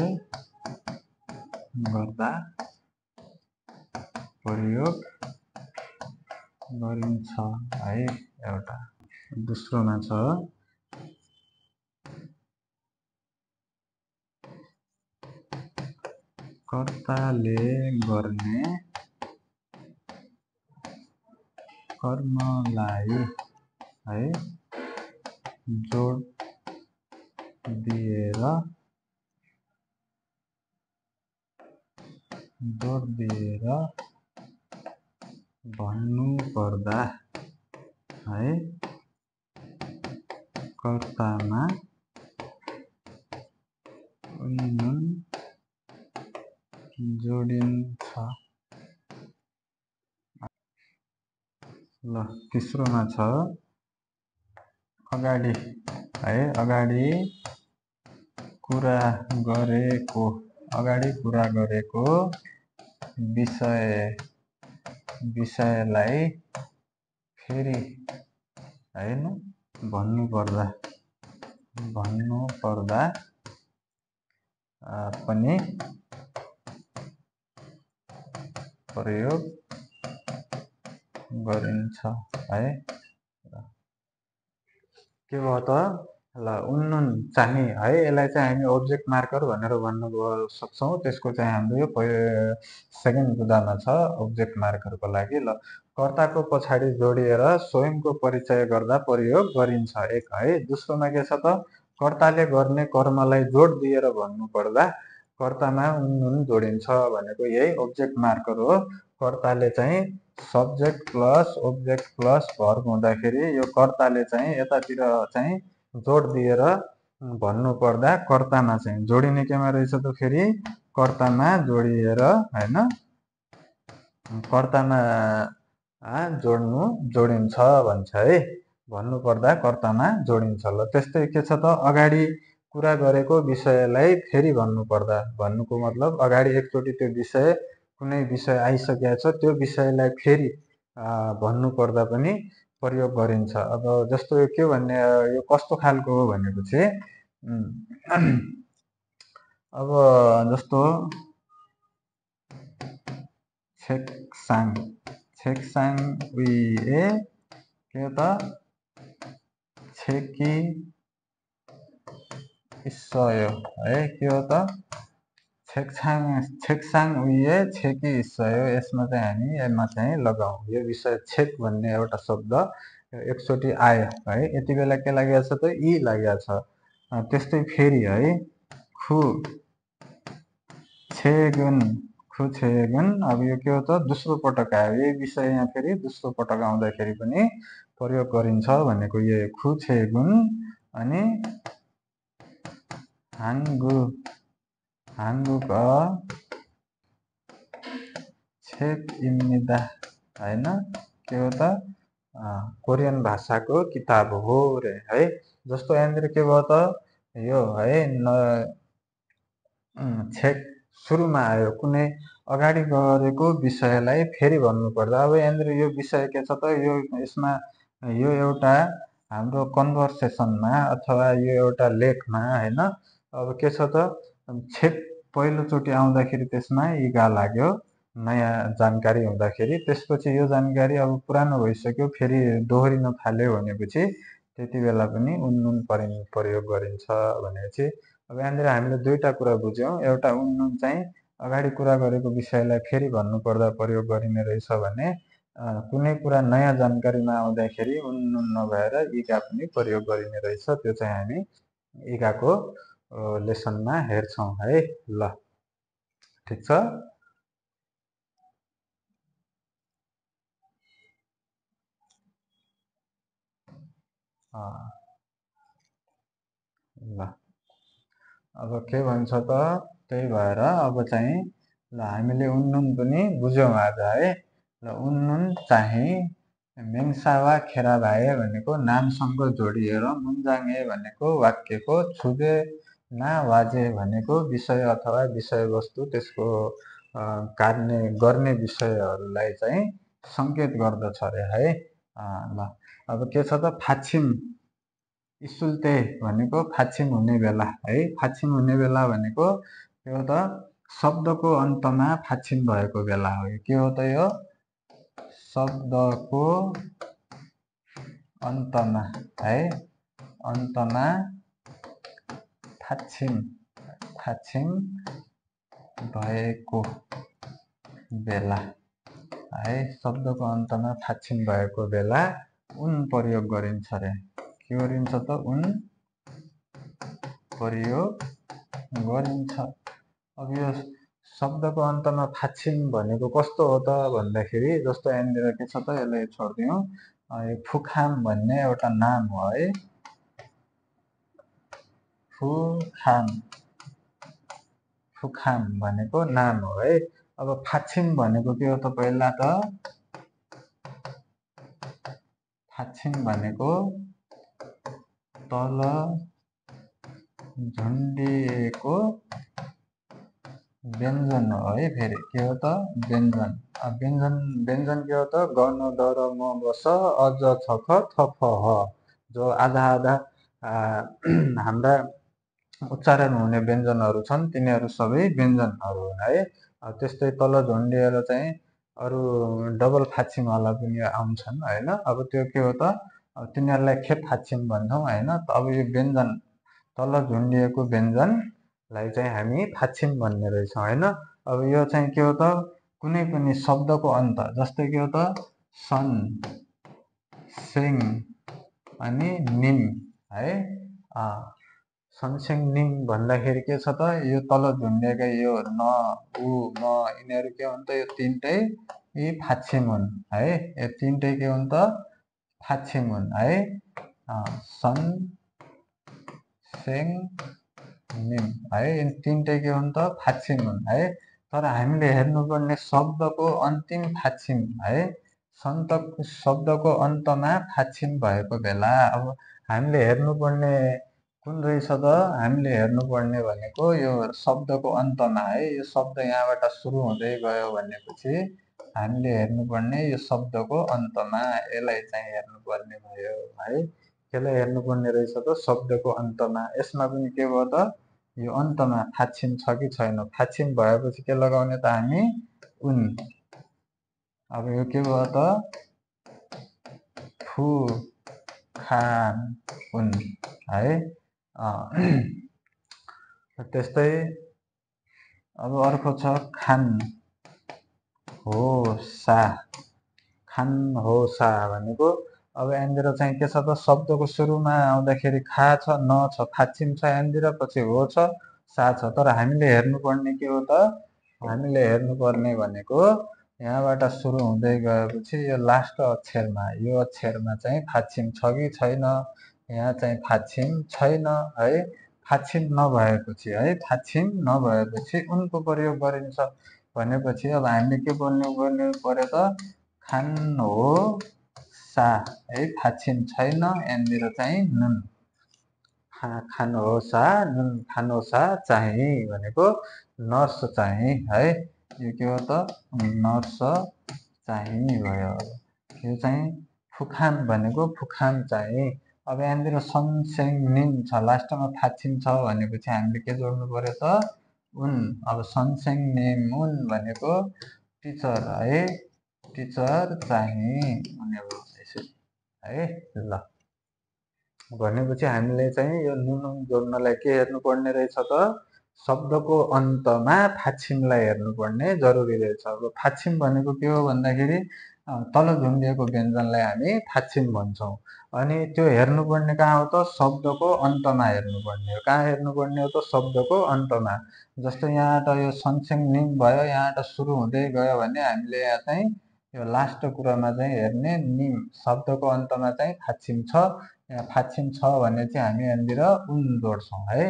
गर्दा प्रयोग गरिन्छ है एउटा। दोस्रोमा छ कर्ताले गर्ने कर्मलाई है जोड दिएर भन्नु पर्दा है कर्तामा उन जोडिन्छ। ल तेस्रोमा छ अगाडि है, अगाडि कुरा गरेको विषयलाई फेरि हैन भन्नु पर्दा पनि प्रयोग गरिन्छ है। के भयो त ल उन्नुन चाहिँ है, यसलाई चाहिँ हामी ऑब्जेक्ट मार्कर भनेर भन्न सक्छौं। त्यसको चाहिँ हाम्रो यो सेकेन्ड बुदामा छ ऑब्जेक्ट मार्करको लागि। ल कर्ताको पछाडि जोडिएर स्वयंको परिचय गर्दा प्रयोग गरिन्छ एक है। दोस्रोमा के छ त कर्ताले गर्ने कर्मलाई जोड दिएर भन्नु पर्दा कर्तामा उन्नुन जोडिन्छ भनेको यही ऑब्जेक्ट मार्कर हो। कर्ताले चाहिँ subject plus object plus verb हुँदाखेरि यो कर्ताले चाहिँ यतातिर चाहिँ जोड दिएर भन्नु पर्दा कर्तामा चाहिँ जोडिने केमा रहेछ त फेरि कर्तामा जोडिएर हैन कर्तामा जोडिन्छ भन्छ है। भन्नु पर्दा कर्तामा जोडिन्छ। ल त्यस्तै के छ त अगाडि कुरा गरेको विषयलाई फेरि भन्नु पर्दा भन्नुको मतलब अगाडि एकचोटि त्यो विषय कुनै विषय आइसकेको छ त्यो विषयलाई फेरि भन्नु पर्दा पनि प्रयोग गरिन्छ। अब जस्तो के भन्ने यो कस्तो खालको हो भनेपछि अब जस्तो 책상 위에 के त 책이 있어요 है। के हो त 책상 위에 책이 있어요। यसमा चाहिँ हामी यसमा चाहिँ लगाऊ यो विषय छेक भन्ने एउटा शब्द एकचोटि आयो है। यति बेला के लागेको छ त इ लागेको छ। त्यस्तै फेरि है खुछेगन अब यो के हो त दोस्रो पटक आयो। यही विषय यहाँ फेरि दोस्रो पटक आउँदाखेरि पनि प्रयोग गरिन्छ भनेको यो खुछेगुन अनि 한국어 책입니다 हैन। के हो त कोरियन भाषाको किताब हो रे है। जस्तो यहाँनिर के भयो त यो है छेक सुरुमा आयो कुनै अगाडि गरेको विषयलाई फेरि भन्नुपर्दा अब यहाँनिर यो विषय के छ त यो यसमा यो एउटा हाम्रो कन्भर्सेसनमा अथवा यो एउटा लेखमा हैन। अब के छ त छेक पहिलोचोटि आउँदाखेरि त्यसमा इगा लाग्यो नयाँ जानकारी हुँदाखेरि त्यसपछि यो जानकारी अब पुरानो भइसक्यो फेरि दोहोरिन थाल्यो भनेपछि त्यति बेला पनि उन्नुन प्रयोग गरिन्छ भनेपछि अब यहाँनिर हामीले दुईटा कुरा बुझ्यौं। एउटा उन्नुन चाहिँ अगाडि कुरा गरेको विषयलाई फेरि भन्नुपर्दा प्रयोग गरिने रहेछ भने कुनै कुरा नयाँ जानकारीमा आउँदाखेरि उन्नुन नभएर इगा पनि प्रयोग गरिने रहेछ। त्यो चाहिँ हामी इगाको लेसनमा हेर्छौं है। ल ठीक छ। ल अब के भन्छ त त्यही भएर अब चाहिँ ल हामीले उन्नुन पनि बुझ्यौं आज है। ल उन्नुन चाहिँ मेङसावा खेराबाए भनेको नामसँग जोडिएर मुन्जाङे भनेको वाक्यको छुबे ना वाजे भनेको विषय अथवा विषयवस्तु त्यसको गर्ने विषयहरूलाई चाहिँ संकेत गर्दछ रे है। ल अब के छ त फाछिम इसुल्ते भनेको फाछिम हुने बेला है। फाछिम हुने बेला भनेको के हो त शब्दको अन्तमा फाछिम भएको बेला हो। के हो त यो शब्दको अन्तमा है अन्तमा फाछिम भएको बेला है। शब्दको अन्तमा फाछिम भएको बेला उन प्रयोग गरिन्छ रे। के गरिन्छ त उन प्रयोग गरिन्छ। अब यो शब्दको अन्तमा फाछिम भनेको कस्तो हो त भन्दाखेरि जस्तो यहाँनिर के छ त यसलाई छोड्दियौं। यो फुखाम भन्ने एउटा नाम हो है। फुखाम भनेको नाम हो है। अब फाछिम भनेको के हो त पहिला त फाछिम भनेको तल झुन्डिएको व्यञ्जन हो है। फेरि के हो त व्यञ्जन। व्यञ्जन के हो त गन डर म बस अज छख थफ ह जो आधा आधा हाम्रा उच्चारण हुने व्यञ्जनहरू छन् तिनीहरू सबै व्यञ्जनहरू हुन् है। त्यस्तै तल झुन्डिएर चाहिँ अरू डबल फाछिमवाला पनि आउँछन् हैन। अब त्यो के हो त तिनीहरूलाई खेप फाछिम भन्छौं हैन। अब यो व्यञ्जन तल झुन्डिएको व्यञ्जनलाई चाहिँ हामी फाछिम भन्ने रहेछौं हैन। अब यो चाहिँ के हो त कुनै पनि शब्दको अन्त जस्तै के हो त सन सेङ अनि निम है। सनसेङ निम भन्दाखेरि के छ त यो तल झुन्डिएका यो न उ म यिनीहरू के हुन् त यो तीनटै यी फाछिम हुन् है। यो तीनटै के हुन् त फाछिम हुन् है। सन सेङ निम है, यिनी तिनटै के हुन् त फाक्षिम हुन् है। तर हामीले हेर्नुपर्ने शब्दको अन्तिम फाक्षिम है, शब्दको अन्तमा फाक्षिम भएको बेला अब हामीले हेर्नुपर्ने कुन रहेछ त, हामीले हेर्नुपर्ने भनेको यो शब्दको अन्तमा है, यो शब्द यहाँबाट सुरु हुँदै गयो भनेपछि हामीले हेर्नुपर्ने यो शब्दको अन्तमा, यसलाई चाहिँ हेर्नुपर्ने भयो है। त्यसलाई हेर्नुपर्ने रहेछ त शब्दको अन्तमा। यसमा पनि के भयो त, यो अन्तमा फाक्षिम छ कि छैन, फाक्षिम भएपछि के लगाउने त हामी, उन। अब यो के भयो त, फु खान उन है। त्यस्तै अब अर्को छ खान हो सा, खान हो सा भनेको अब यहाँनिर चाहिँ के छ त, शब्दको सुरुमा आउँदाखेरि खा छ, न छ, फाक्षिम छ यहाँनिर, पछि हो छ, सा छ। तर हामीले हेर्नुपर्ने के हो त, हामीले हेर्नुपर्ने भनेको यहाँबाट सुरु हुँदै गएपछि यो लास्ट अक्षरमा, यो अक्षरमा चाहिँ फाक्षिम छ कि छैन, यहाँ चाहिँ फाक्षिम छैन है। फाक्षिम नभएपछि है, फाक्षिम नभएपछि उनको प्रयोग गरिन्छ भनेपछि अब हामीले के बोल्नु पर्यो त, खान हो सा है, फाक्षिम छैन यहाँनिर चाहिँ नुन, खान हो सा नुन, खान हो सा चाहिँ भनेको नर्स चाहिँ है। यो के हो त, नर्स चाहिँ भयो। यो चाहिँ फुखान भनेको फुखान चाहिँ। अब यहाँनिर सनसेङ निम छ, लास्टमा फाक्षिम छ भनेपछि हामीले के जोड्नु पर्यो त, उन। अब सनसेङ निम उन भनेको टिचर है, टिचर चाहिँ हुने भयो यसरी है। ल भनेपछि हामीले चाहिँ यो नुन जोड्नलाई के हेर्नुपर्ने रहेछ त, शब्दको अन्तमा फाक्षिमलाई हेर्नुपर्ने जरुरी रहेछ। अब फाक्षिम भनेको के हो भन्दाखेरि तल झुन्डिएको व्यञ्जनलाई हामी फाक्षिम भन्छौँ। अनि त्यो हेर्नुपर्ने कहाँ हो त, शब्दको अन्तमा हेर्नुपर्ने हो। कहाँ हेर्नुपर्ने हो त, शब्दको अन्तमा। जस्तो यहाँबाट यो सनसेङ निम भयो, यहाँबाट सुरु हुँदै गयो भने हामीले यहाँ चाहिँ यो लास्ट कुरामा चाहिँ हेर्ने, निम शब्दको अन्तमा चाहिँ फाक्षिम छ, यहाँ फाक्षिम छ भने चाहिँ हामी यहाँनिर उन जोड्छौँ है।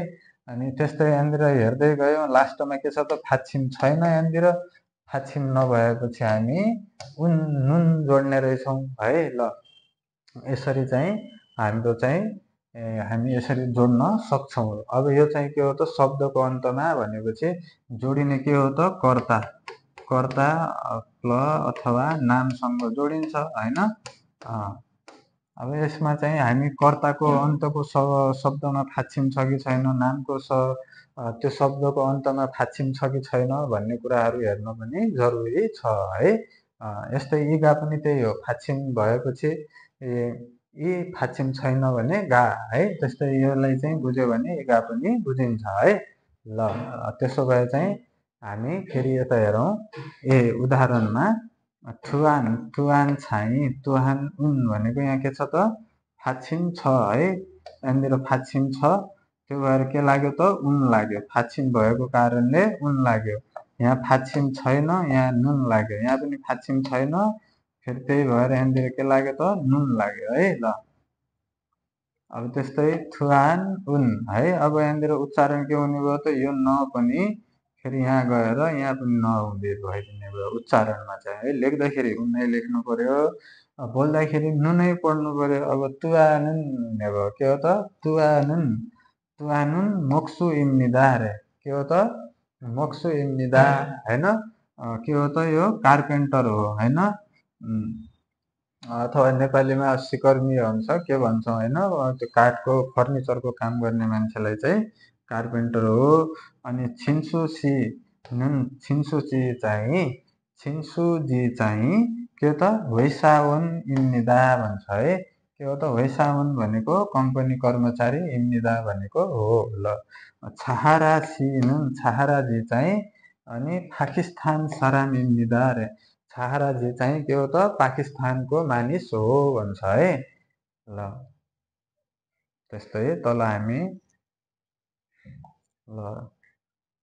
अनि त्यस्तै यहाँनिर हेर्दै गयौँ, लास्टमा के छ त, फाक्षिम छैन यहाँनिर, फाक्षिम नभएपछि हामी उन नुन जोड्ने रहेछौँ है। ल यसरी चाहिँ हाम्रो चाहिँ हामी यसरी जोड्न सक्छौँ। अब यो चाहिँ के हो त, शब्दको अन्तमा भनेपछि जोडिने के हो त, कर्ता, कर्ता प्ल अथवा नामसँग जोडिन्छ होइन। अब यसमा चाहिँ हामी कर्ताको अन्तको शब्दमा फाक्षिम छ कि छैन, नामको त्यो शब्दको अन्तमा फाक्षिम छ कि छैन भन्ने कुराहरू हेर्न पनि जरुरी छ है। यस्तै इगा पनि त्यही हो, फाक्षिम भएपछि यी फाक्षिम छैन भने गा है। त्यस्तै यसलाई चाहिँ बुझ्यो भने इगा पनि बुझिन्छ है। ल त्यसो भए चाहिँ हामी फेरि यता हेरौँ, उदाहरणमा ठुवान, टुवान छाई, तुहान उन भनेको यहाँ के छ त, फाक्षिम छ है। यहाँनिर फाक्षिम छ, त्यो भएर के लाग्यो त, उन लाग्यो। फाक्षिम भएको कारणले उन लाग्यो। यहाँ फाक्षिम छैन, यहाँ नुन लाग्यो। यहाँ पनि फाक्षिम छैन, फेरि त्यही भएर यहाँनिर के लाग्यो त, नुन लाग्यो है। ल अब त्यस्तै ठुवान उन है। अब यहाँनिर उच्चारण के हुने भयो त, यो न पनि फेरि यहाँ गएर यहाँ पनि नहुँदै भइदिने भयो उच्चारणमा चाहिँ है। लेख्दाखेरि उनै लेख्नु पर्यो, बोल्दाखेरि नुनै पढ्नु पर्यो। अब तुवानुन हुने भयो, के हो त, तुवानुन, तुवानुन मोक्सु इम्निदा रे, के हो त, मोक्सु इम्निदा होइन। के हो त, यो कार्पेन्टर हो होइन, अथवा नेपालीमा सिकर्मी भन्छ, के भन्छौँ होइन, त्यो काठको फर्निचरको काम गर्ने मान्छेलाई चाहिँ कार्पेन्टर हो। अनि छिन्सुसी नुन, छिन्सुची चाहिँ, छिन्सुजी चाहिँ के हो त, वैसावन इम्निदा भन्छ है। के हो त, वैसावन भनेको कम्पनी कर्मचारी, इम्निदा भनेको हो। ल छहारासी नुन, छहाराजी चाहिँ अनि पाकिस्तान सराम इम्निदा रे, छहाराजी चाहिँ के हो त, पाकिस्तानको मानिस हो भन्छ है। ल त्यस्तै तल हामी ल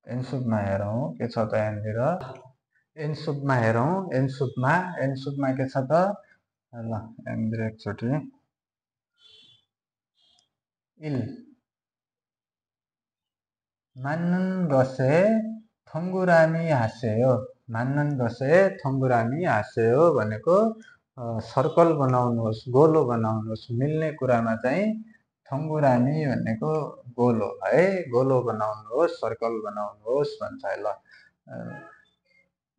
एनसुबमा हेरौँ के छ त यहाँनिर, एनसुबमा हेरौँ, एनसुबमा के छ त, ल यहाँनिर एकचोटि इल, 맞는 것에 덩그라미 하세요. 맞는 것에 덩그라मी हास्यो भनेको सर्कल बनाउनुहोस्, गोलो बनाउनुहोस्, मिल्ने कुरामा चाहिँ ढङ्गुरामी भनेको गोलो है, गोलो बनाउनुहोस्, सर्कल बनाउनुहोस् भन्छ है। ल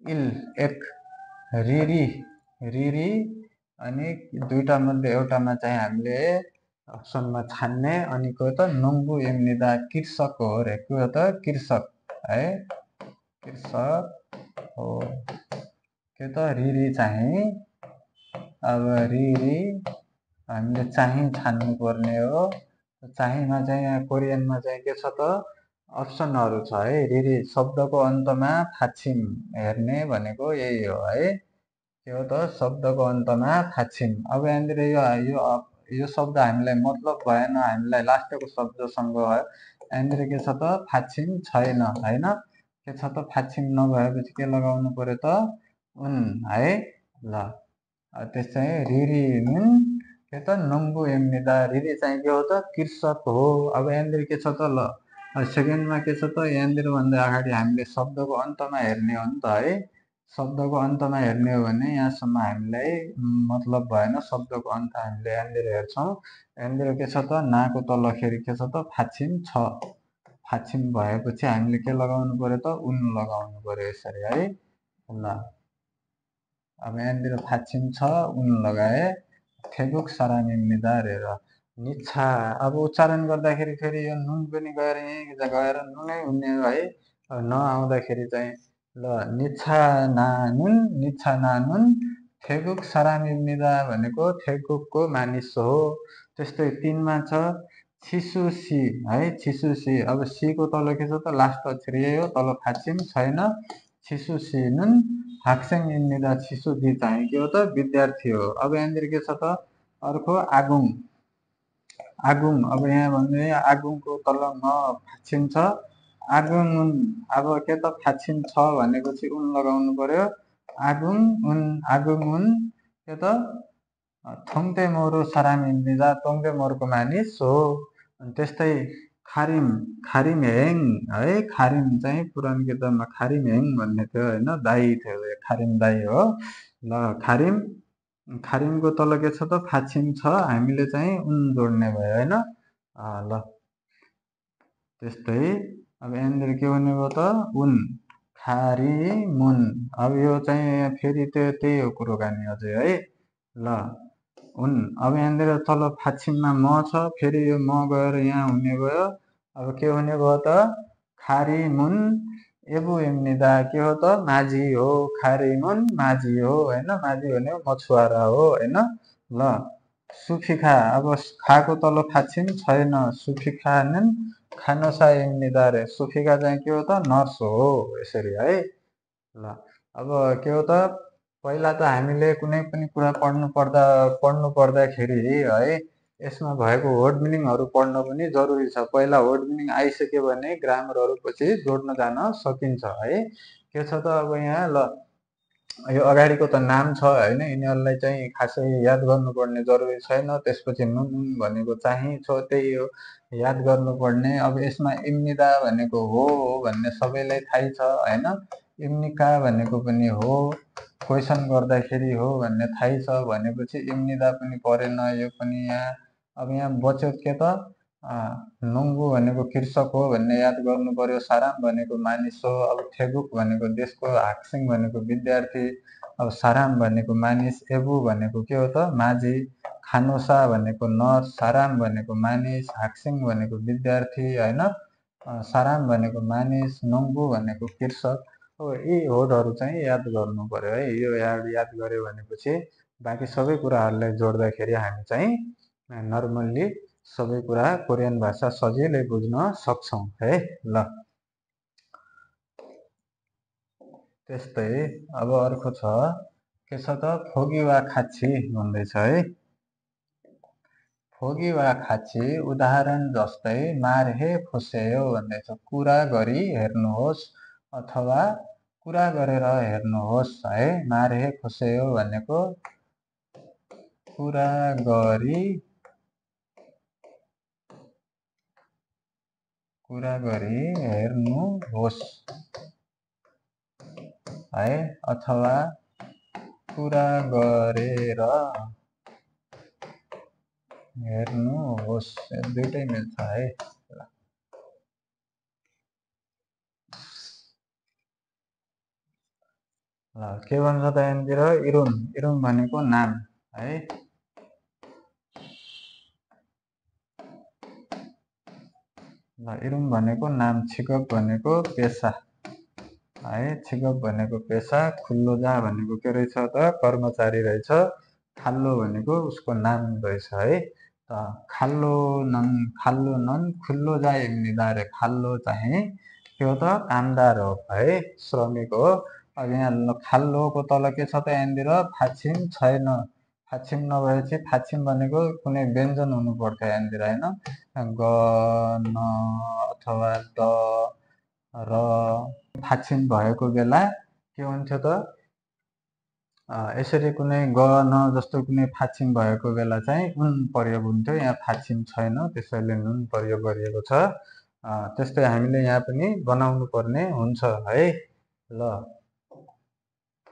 इल एक रिरी रिरी अनि दुईटा मध्ये एउटामा चाहिँ हामीले अप्सनमा छान्ने अनि को त नङ्गु एम्निदा कृषक हो रे, को त कृषक है, कृषक हो। के त रिरी चाहिँ अब रिरी हामीले चाहिँ छान्नु पर्ने हो। चाहिँमा चाहिँ यहाँ कोरियनमा चाहिँ के छ त अप्सनहरू छ है। रिरी शब्दको अन्तमा फाछिम हेर्ने भनेको यही हो है। के हो त शब्दको अन्तमा फाछिम। अब यहाँनिर यो शब्द हामीलाई मतलब भएन, हामीलाई लास्टको शब्दसँग यहाँनिर के छ त फाछिम छैन हैन। के छ त फाछिम नभएपछि के लगाउनु पर्यो त उन है। ल त्यसै रिरी नुन के त नङ्गु एम्निदा, रिरी चाहिँ के हो त कृषक हो। अब यहाँनिर के छ त ल सेकेन्डमा के छ त यहाँनिर भन्दा अगाडि हामीले शब्दको अन्तमा हेर्ने हो नि त है। शब्दको अन्तमा हेर्ने हो भने यहाँसम्म हामीलाई मतलब भएन, शब्दको अन्त हामीले यहाँनिर हेर्छौँ। यहाँनिर के छ त नाको तलखेरि के छ त फाछिम छ। फाछिम भएपछि हामीले के लगाउनु पर्यो त उन लगाउनु पर्यो यसरी है। ल अब यहाँनिर फाछिम छ, उन लगाए थेगुक सरामिम्निदा रेर निच्छा। अब उच्चारण गर्दाखेरि फेरि यो नुन पनि गएर यहीँ गएर नुनै हुने है। नआउँदाखेरि चाहिँ ल निच्छा नानुन, निच्छा नानुन थेगुक सरामिम्निदा भनेको थेगुकको मानिस हो। त्यस्तै 3मा छ छिसुसी है, छिसुसी। अब सीको तल के छ त लास्ट अक्षर यही हो, तल फाछिम छैन। छिसुसी नुन हाक्सेङ इम्निदा, छिसुदी चाहिँ के हो त विद्यार्थी हो। अब यहाँनिर के छ त अर्को आगुङ, आगुङ। अब यहाँ भन्ने आगुङको तल न फाछिम छ, आगुङ उन। अब के त फाछिम छ भनेपछि उन लगाउनु पर्यो, आगुङ उन, आगुङ उन के त थोङते मोरो सराम इम्निदा, तोङते मोरको मानिस हो। त्यस्तै खारिम, खारिम हेङ है। खारिम चाहिँ पुरानो किताबमा खारिम हेङ भन्ने थियो होइन, दाई थियो, खारिम दाई हो। ल खारिम, खारिमको तल के छ त फाछिम छ, हामीले चाहिँ उन जोड्ने भयो होइन। ल त्यस्तै अब यहाँनिर के हुने भयो त उन, खारिमुन। अब यो चाहिँ फेरि त्यही हो कुरोकानी अझै है। ल उन। अब यहाँनिर तल फाछिममा म छ, फेरि यो म गएर यहाँ हुने भयो। अब के हुने भयो त खारिमुन एबु एम्निदा, के हो त माझी हो। खारिमुन माझी हो होइन, माझी भनेको मछुवारा हो होइन। ल सुफिखा, अब खाको तल फाछिम छैन, सुफिखा नुन खानोसा एम्निदा रे, सुफिका चाहिँ के हो त नर्स हो यसरी है। ल अब के हो त पहिला त हामीले कुनै पनि कुरा पढ्नु पर्दाखेरि है यसमा भएको वर्ड मिनिङहरू पढ्न पनि जरुरी छ। पहिला वर्ड मिनिङ आइसक्यो भने ग्रामरहरू पछि जोड्न जान सकिन्छ है। के छ त अब यहाँ ल यो अगाडिको त नाम छ होइन, यिनीहरूलाई चाहिँ खासै याद गर्नुपर्ने जरुरी छैन। त्यसपछि नुन भनेको चाहिँ छ, त्यही हो याद गर्नुपर्ने। अब यसमा इम्निदा भनेको हो भन्ने सबैलाई थाहै छ होइन, इम्निका भनेको पनि हो, क्वेसन गर्दाखेरि हो भन्ने थाहै छ भनेपछि इम्निदा पनि परेन यो पनि यहाँ। अब यहाँ बच्यो के त नङ्गु भनेको कृषक हो भन्ने याद गर्नु पर्यो, साराम भनेको मानिस हो, अब थेगुक भनेको देशको, हाक्सिङ भनेको विद्यार्थी, अब साराम भनेको मानिस, एबु भनेको के हो त माझी, खानोसा भनेको नर्स, साराम भनेको मानिस, हाक्सिङ भनेको विद्यार्थी होइन, साराम भनेको मानिस, नङ्गु भनेको कृषक हो। यी होडहरू चाहिँ याद गर्नु पर्यो है। यो याद गर्यो भनेपछि बाँकी सबै कुराहरूलाई जोड्दाखेरि हामी चाहिँ नर्मल्ली सबै कुरा कोरियन भाषा सजिलै बुझ्न सक्छौँ है। ल त्यस्तै अब अर्को छ के छ त फोगी वा खाची भन्दैछ है। फोगी वा खाची उदाहरण जस्तै मार्हे फोसेयो भन्दैछ, कुरा गरी हेर्नुहोस् अथवा कुरा गरेर हेर्नुहोस् है। मार्हे फोसेयो भनेको कुरा गरी कुरा गरी हेर्नुहोस् है, अथवा कुरा गरेर हेर्नुहोस्, दुईटै मिल्छ है। ल के भन्छ त यहाँतिर, इरुम, इरुम भनेको नाम है। ल इरुम भनेको नाम, छिगप भनेको पेसा है। छिगप भनेको पेसा, खुल्लोजा भनेको के रहेछ त कर्मचारी रहेछ, खाल्लो भनेको उसको नाम रहेछ है। त खाल्लो नन खुल्लोजा इम्निदा रे, खाल्लो चाहिँ के हो त कामदार हो है, श्रमिक हो। अब यहाँ खाल्लोको तल के छ त यहाँनिर फाछिम छैन। फाछिम नभएपछि, फाछिम भनेको कुनै व्यञ्जन हुनु पर्छ यहाँनिर होइन, ग न अथवा द र फाछिम भएको बेला के हुन्थ्यो त, यसरी कुनै ग न जस्तो कुनै फाछिम भएको बेला चाहिँ उन प्रयोग हुन्थ्यो। यहाँ फाछिम छैन, त्यसैले नुन प्रयोग गरिएको छ। त्यस्तै हामीले यहाँ पनि बनाउनु पर्ने हुन्छ है। ल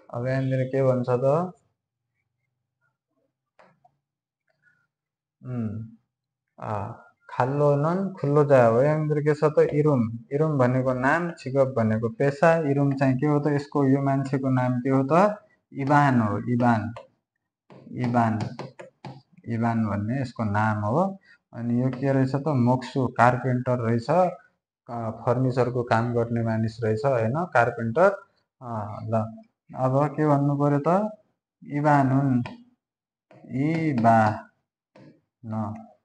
अब यहाँनिर के भन्छ त, खाल्लो नन खुल्लो जा हो। यहाँनिर के छ त इरुम, इरुम भनेको नाम, छिगप भनेको पेसा। इरुम चाहिँ के हो त, यसको यो मान्छेको नाम के हो त इबान हो, इबान, इबान, इबान भन्ने यसको नाम हो। अनि यो के रहेछ त मोक्सु, कार्पेन्टर रहेछ, फर्निचरको काम गर्ने मानिस रहेछ होइन, कार्पेन्टर। ल अब के भन्नु पर्यो त, इबानुन,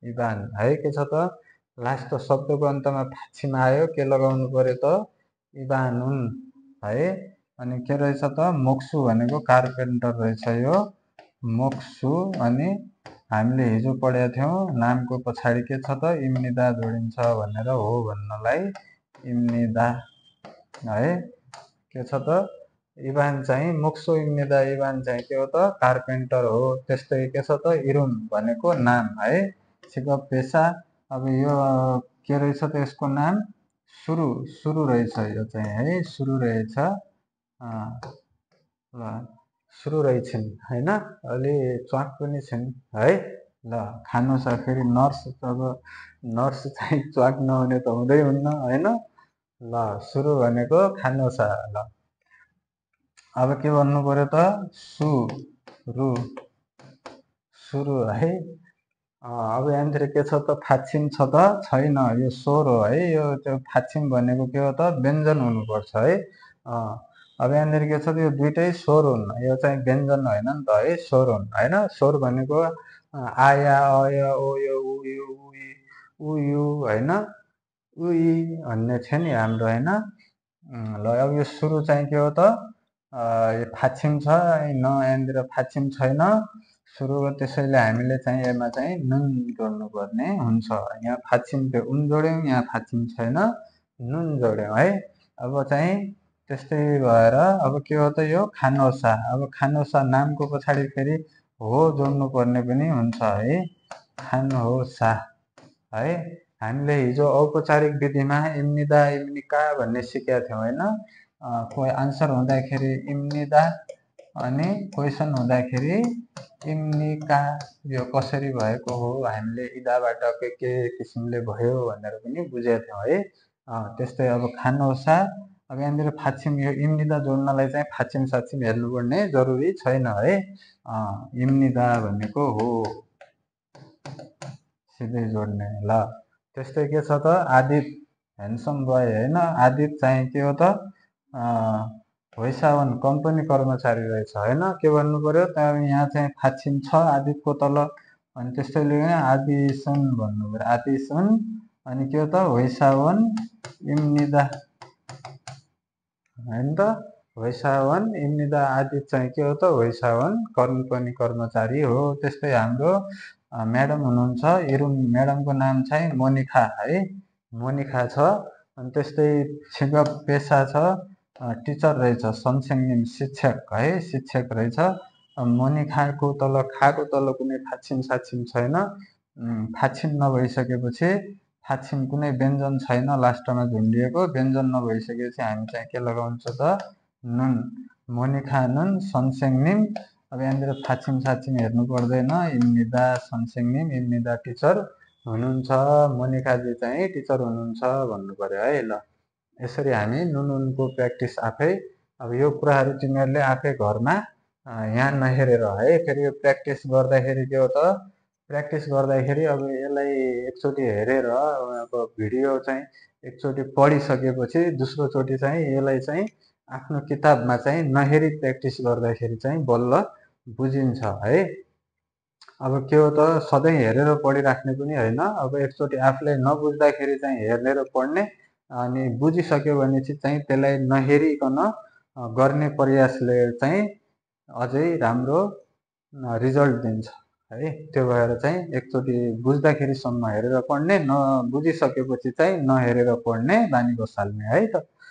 इबान है। के छ त लास्ट शब्दको अन्तमा फाछिम आयो, के लगाउनु पर्यो त इबानुन है। अनि के रहेछ त मोक्सु भनेको कार्पेन्टर रहेछ यो, मोक्सु। अनि हामीले हिजो पढेका थियौँ नामको पछाडि के छ त इम्निदा जोडिन्छ भनेर, हो भन्नलाई इम्निदा है। के छ त इबान चाहिँ मोक्सु इम्निदा, इबान चाहिँ के हो त कार्पेन्टर हो। त्यस्तै के छ त इरुम भनेको नाम है, छिगप पेसा। अब यो के रहेछ त यसको नाम सुरु, सुरु रहेछ यो चाहिँ है, सुरु रहेछ। ल सुरु रहेछन् होइन, अलि च्वाक पनि छिन् है। ल खानु छ फेरि नर्स, अब नर्स चाहिँ च्वाक नहुने त हुँदै हुन्न होइन। ल सुरु भनेको खानु छ। ल अब के भन्नु पर्यो त सुरु, सुरु है। अब यहाँनिर के छ त फाछिम छ त छैन, यो स्वर हो है। यो त्यो फाछिम भनेको के हो त व्यञ्जन हुनुपर्छ है। अब यहाँनिर के छ त यो दुईटै स्वर हुन्, यो चाहिँ व्यञ्जन होइन नि त है, स्वर हुन् होइन। स्वर भनेको आया, अय, ओय, उयो, उई, उयु होइन, उई भन्ने थियो नि हाम्रो होइन। ल अब यो सुरु चाहिँ के हो त फाछिम छ न, यहाँनिर फाछिम छैन सुरु, त्यसैले हामीले चाहिँ यसमा चाहिँ नुन जोड्नु पर्ने हुन्छ। यहाँ फाछिम थियो उन जोड्यौँ, यहाँ फाछिम छैन नुन जोड्यौँ है। अब चाहिँ त्यस्तै भएर अब के हो त यो खानोसा। अब खानोसा नामको पछाडि फेरि हो जोड्नु पर्ने पनि हुन्छ है, खानोसा है। हामीले हिजो औपचारिक विधिमा इम्निदा, इम्निका भन्ने सिकेका थियौँ होइन। कोही आन्सर हुँदाखेरि इम्निदा, अनि क्वेसन हुँदाखेरि इम्निका। यो कसरी भएको हो, हामीले इदाबाट के किसिमले भयो भनेर पनि बुझेका थियौँ है। त्यस्तै अब खानोसा। अब यहाँनिर फाछिम, यो इम्निदा जोड्नलाई चाहिँ फाछिम साछिम हेर्नुपर्ने जरुरी छैन है। इम्निदा भनेको हो, सिधै जोड्ने। ल त्यस्तै के छ त आदित, ह्यान्डसम बोय होइन। आदित चाहिँ के हो त होइसावन, कम्पनी कर्मचारी रहेछ होइन। के भन्नु पर्यो त यहाँ चाहिँ फाछिम छ आदितको तल, अनि त्यस्तैले आदिसन भन्नु पर्यो, आदिसन। अनि के हो त होइसावन इम्निदा होइन त, होइसावन इम्निदा। आदित चाहिँ के हो त होइसावन कम्पनी कर्मचारी हो। त्यस्तै हाम्रो म्याडम हुनुहुन्छ, इरुम म्याडमको नाम चाहिँ मोनिका है, मोनिका छ। अनि त्यस्तै छिगप पेसा छ, टिचर रहेछ, सन्सेङ्निम शिक्षक है, शिक्षक रहेछ। मोनिकाको तल, खाको तल कुनै फाछिम साछिम छैन। फाछिम नभइसकेपछि फाक्षिम कुनै व्यञ्जन छैन लास्टमा झुन्डिएको, व्यञ्जन नभइसकेपछि हामी चाहिँ के लगाउँछ त नुन, मोनिखा नुन सनसेङ निम। अब यहाँनिर फाक्षिम साक्षिम हेर्नु पर्दैन, इम्निदा सनसेङ निम, इम्निदा टिचर हुनुहुन्छ, मोनिखाजी चाहिँ टिचर हुनुहुन्छ भन्नु पर्यो है। ल यसरी हामी नुनको प्र्याक्टिस आफै, अब यो कुराहरू तिमीहरूले आफै घरमा यहाँ नहेरेर है, फेरि यो प्र्याक्टिस गर्दाखेरि के हो त, प्र्याक्टिस गर्दाखेरि अब यसलाई एकचोटि हेरेर अब भिडियो चाहिँ एकचोटि पढिसकेपछि दोस्रोचोटि चाहिँ यसलाई चाहिँ आफ्नो किताबमा चाहिँ नहेरी प्र्याक्टिस गर्दाखेरि चाहिँ बल्ल बुझिन्छ है। अब के हो त, सधैँ हेरेर पढिराख्ने पनि होइन, अब एकचोटि आफूलाई नबुझ्दाखेरि चाहिँ हेरेर पढ्ने, अनि बुझिसक्यो भने चाहिँ त्यसलाई नहेरिकन गर्ने प्रयासले चाहिँ अझै राम्रो रिजल्ट दिन्छ है। त्यो भएर चाहिँ एकचोटि बुझ्दाखेरिसम्म हेरेर पढ्ने, नबुझिसकेपछि चाहिँ नहेरेर पढ्ने बानी बसाल्ने है त।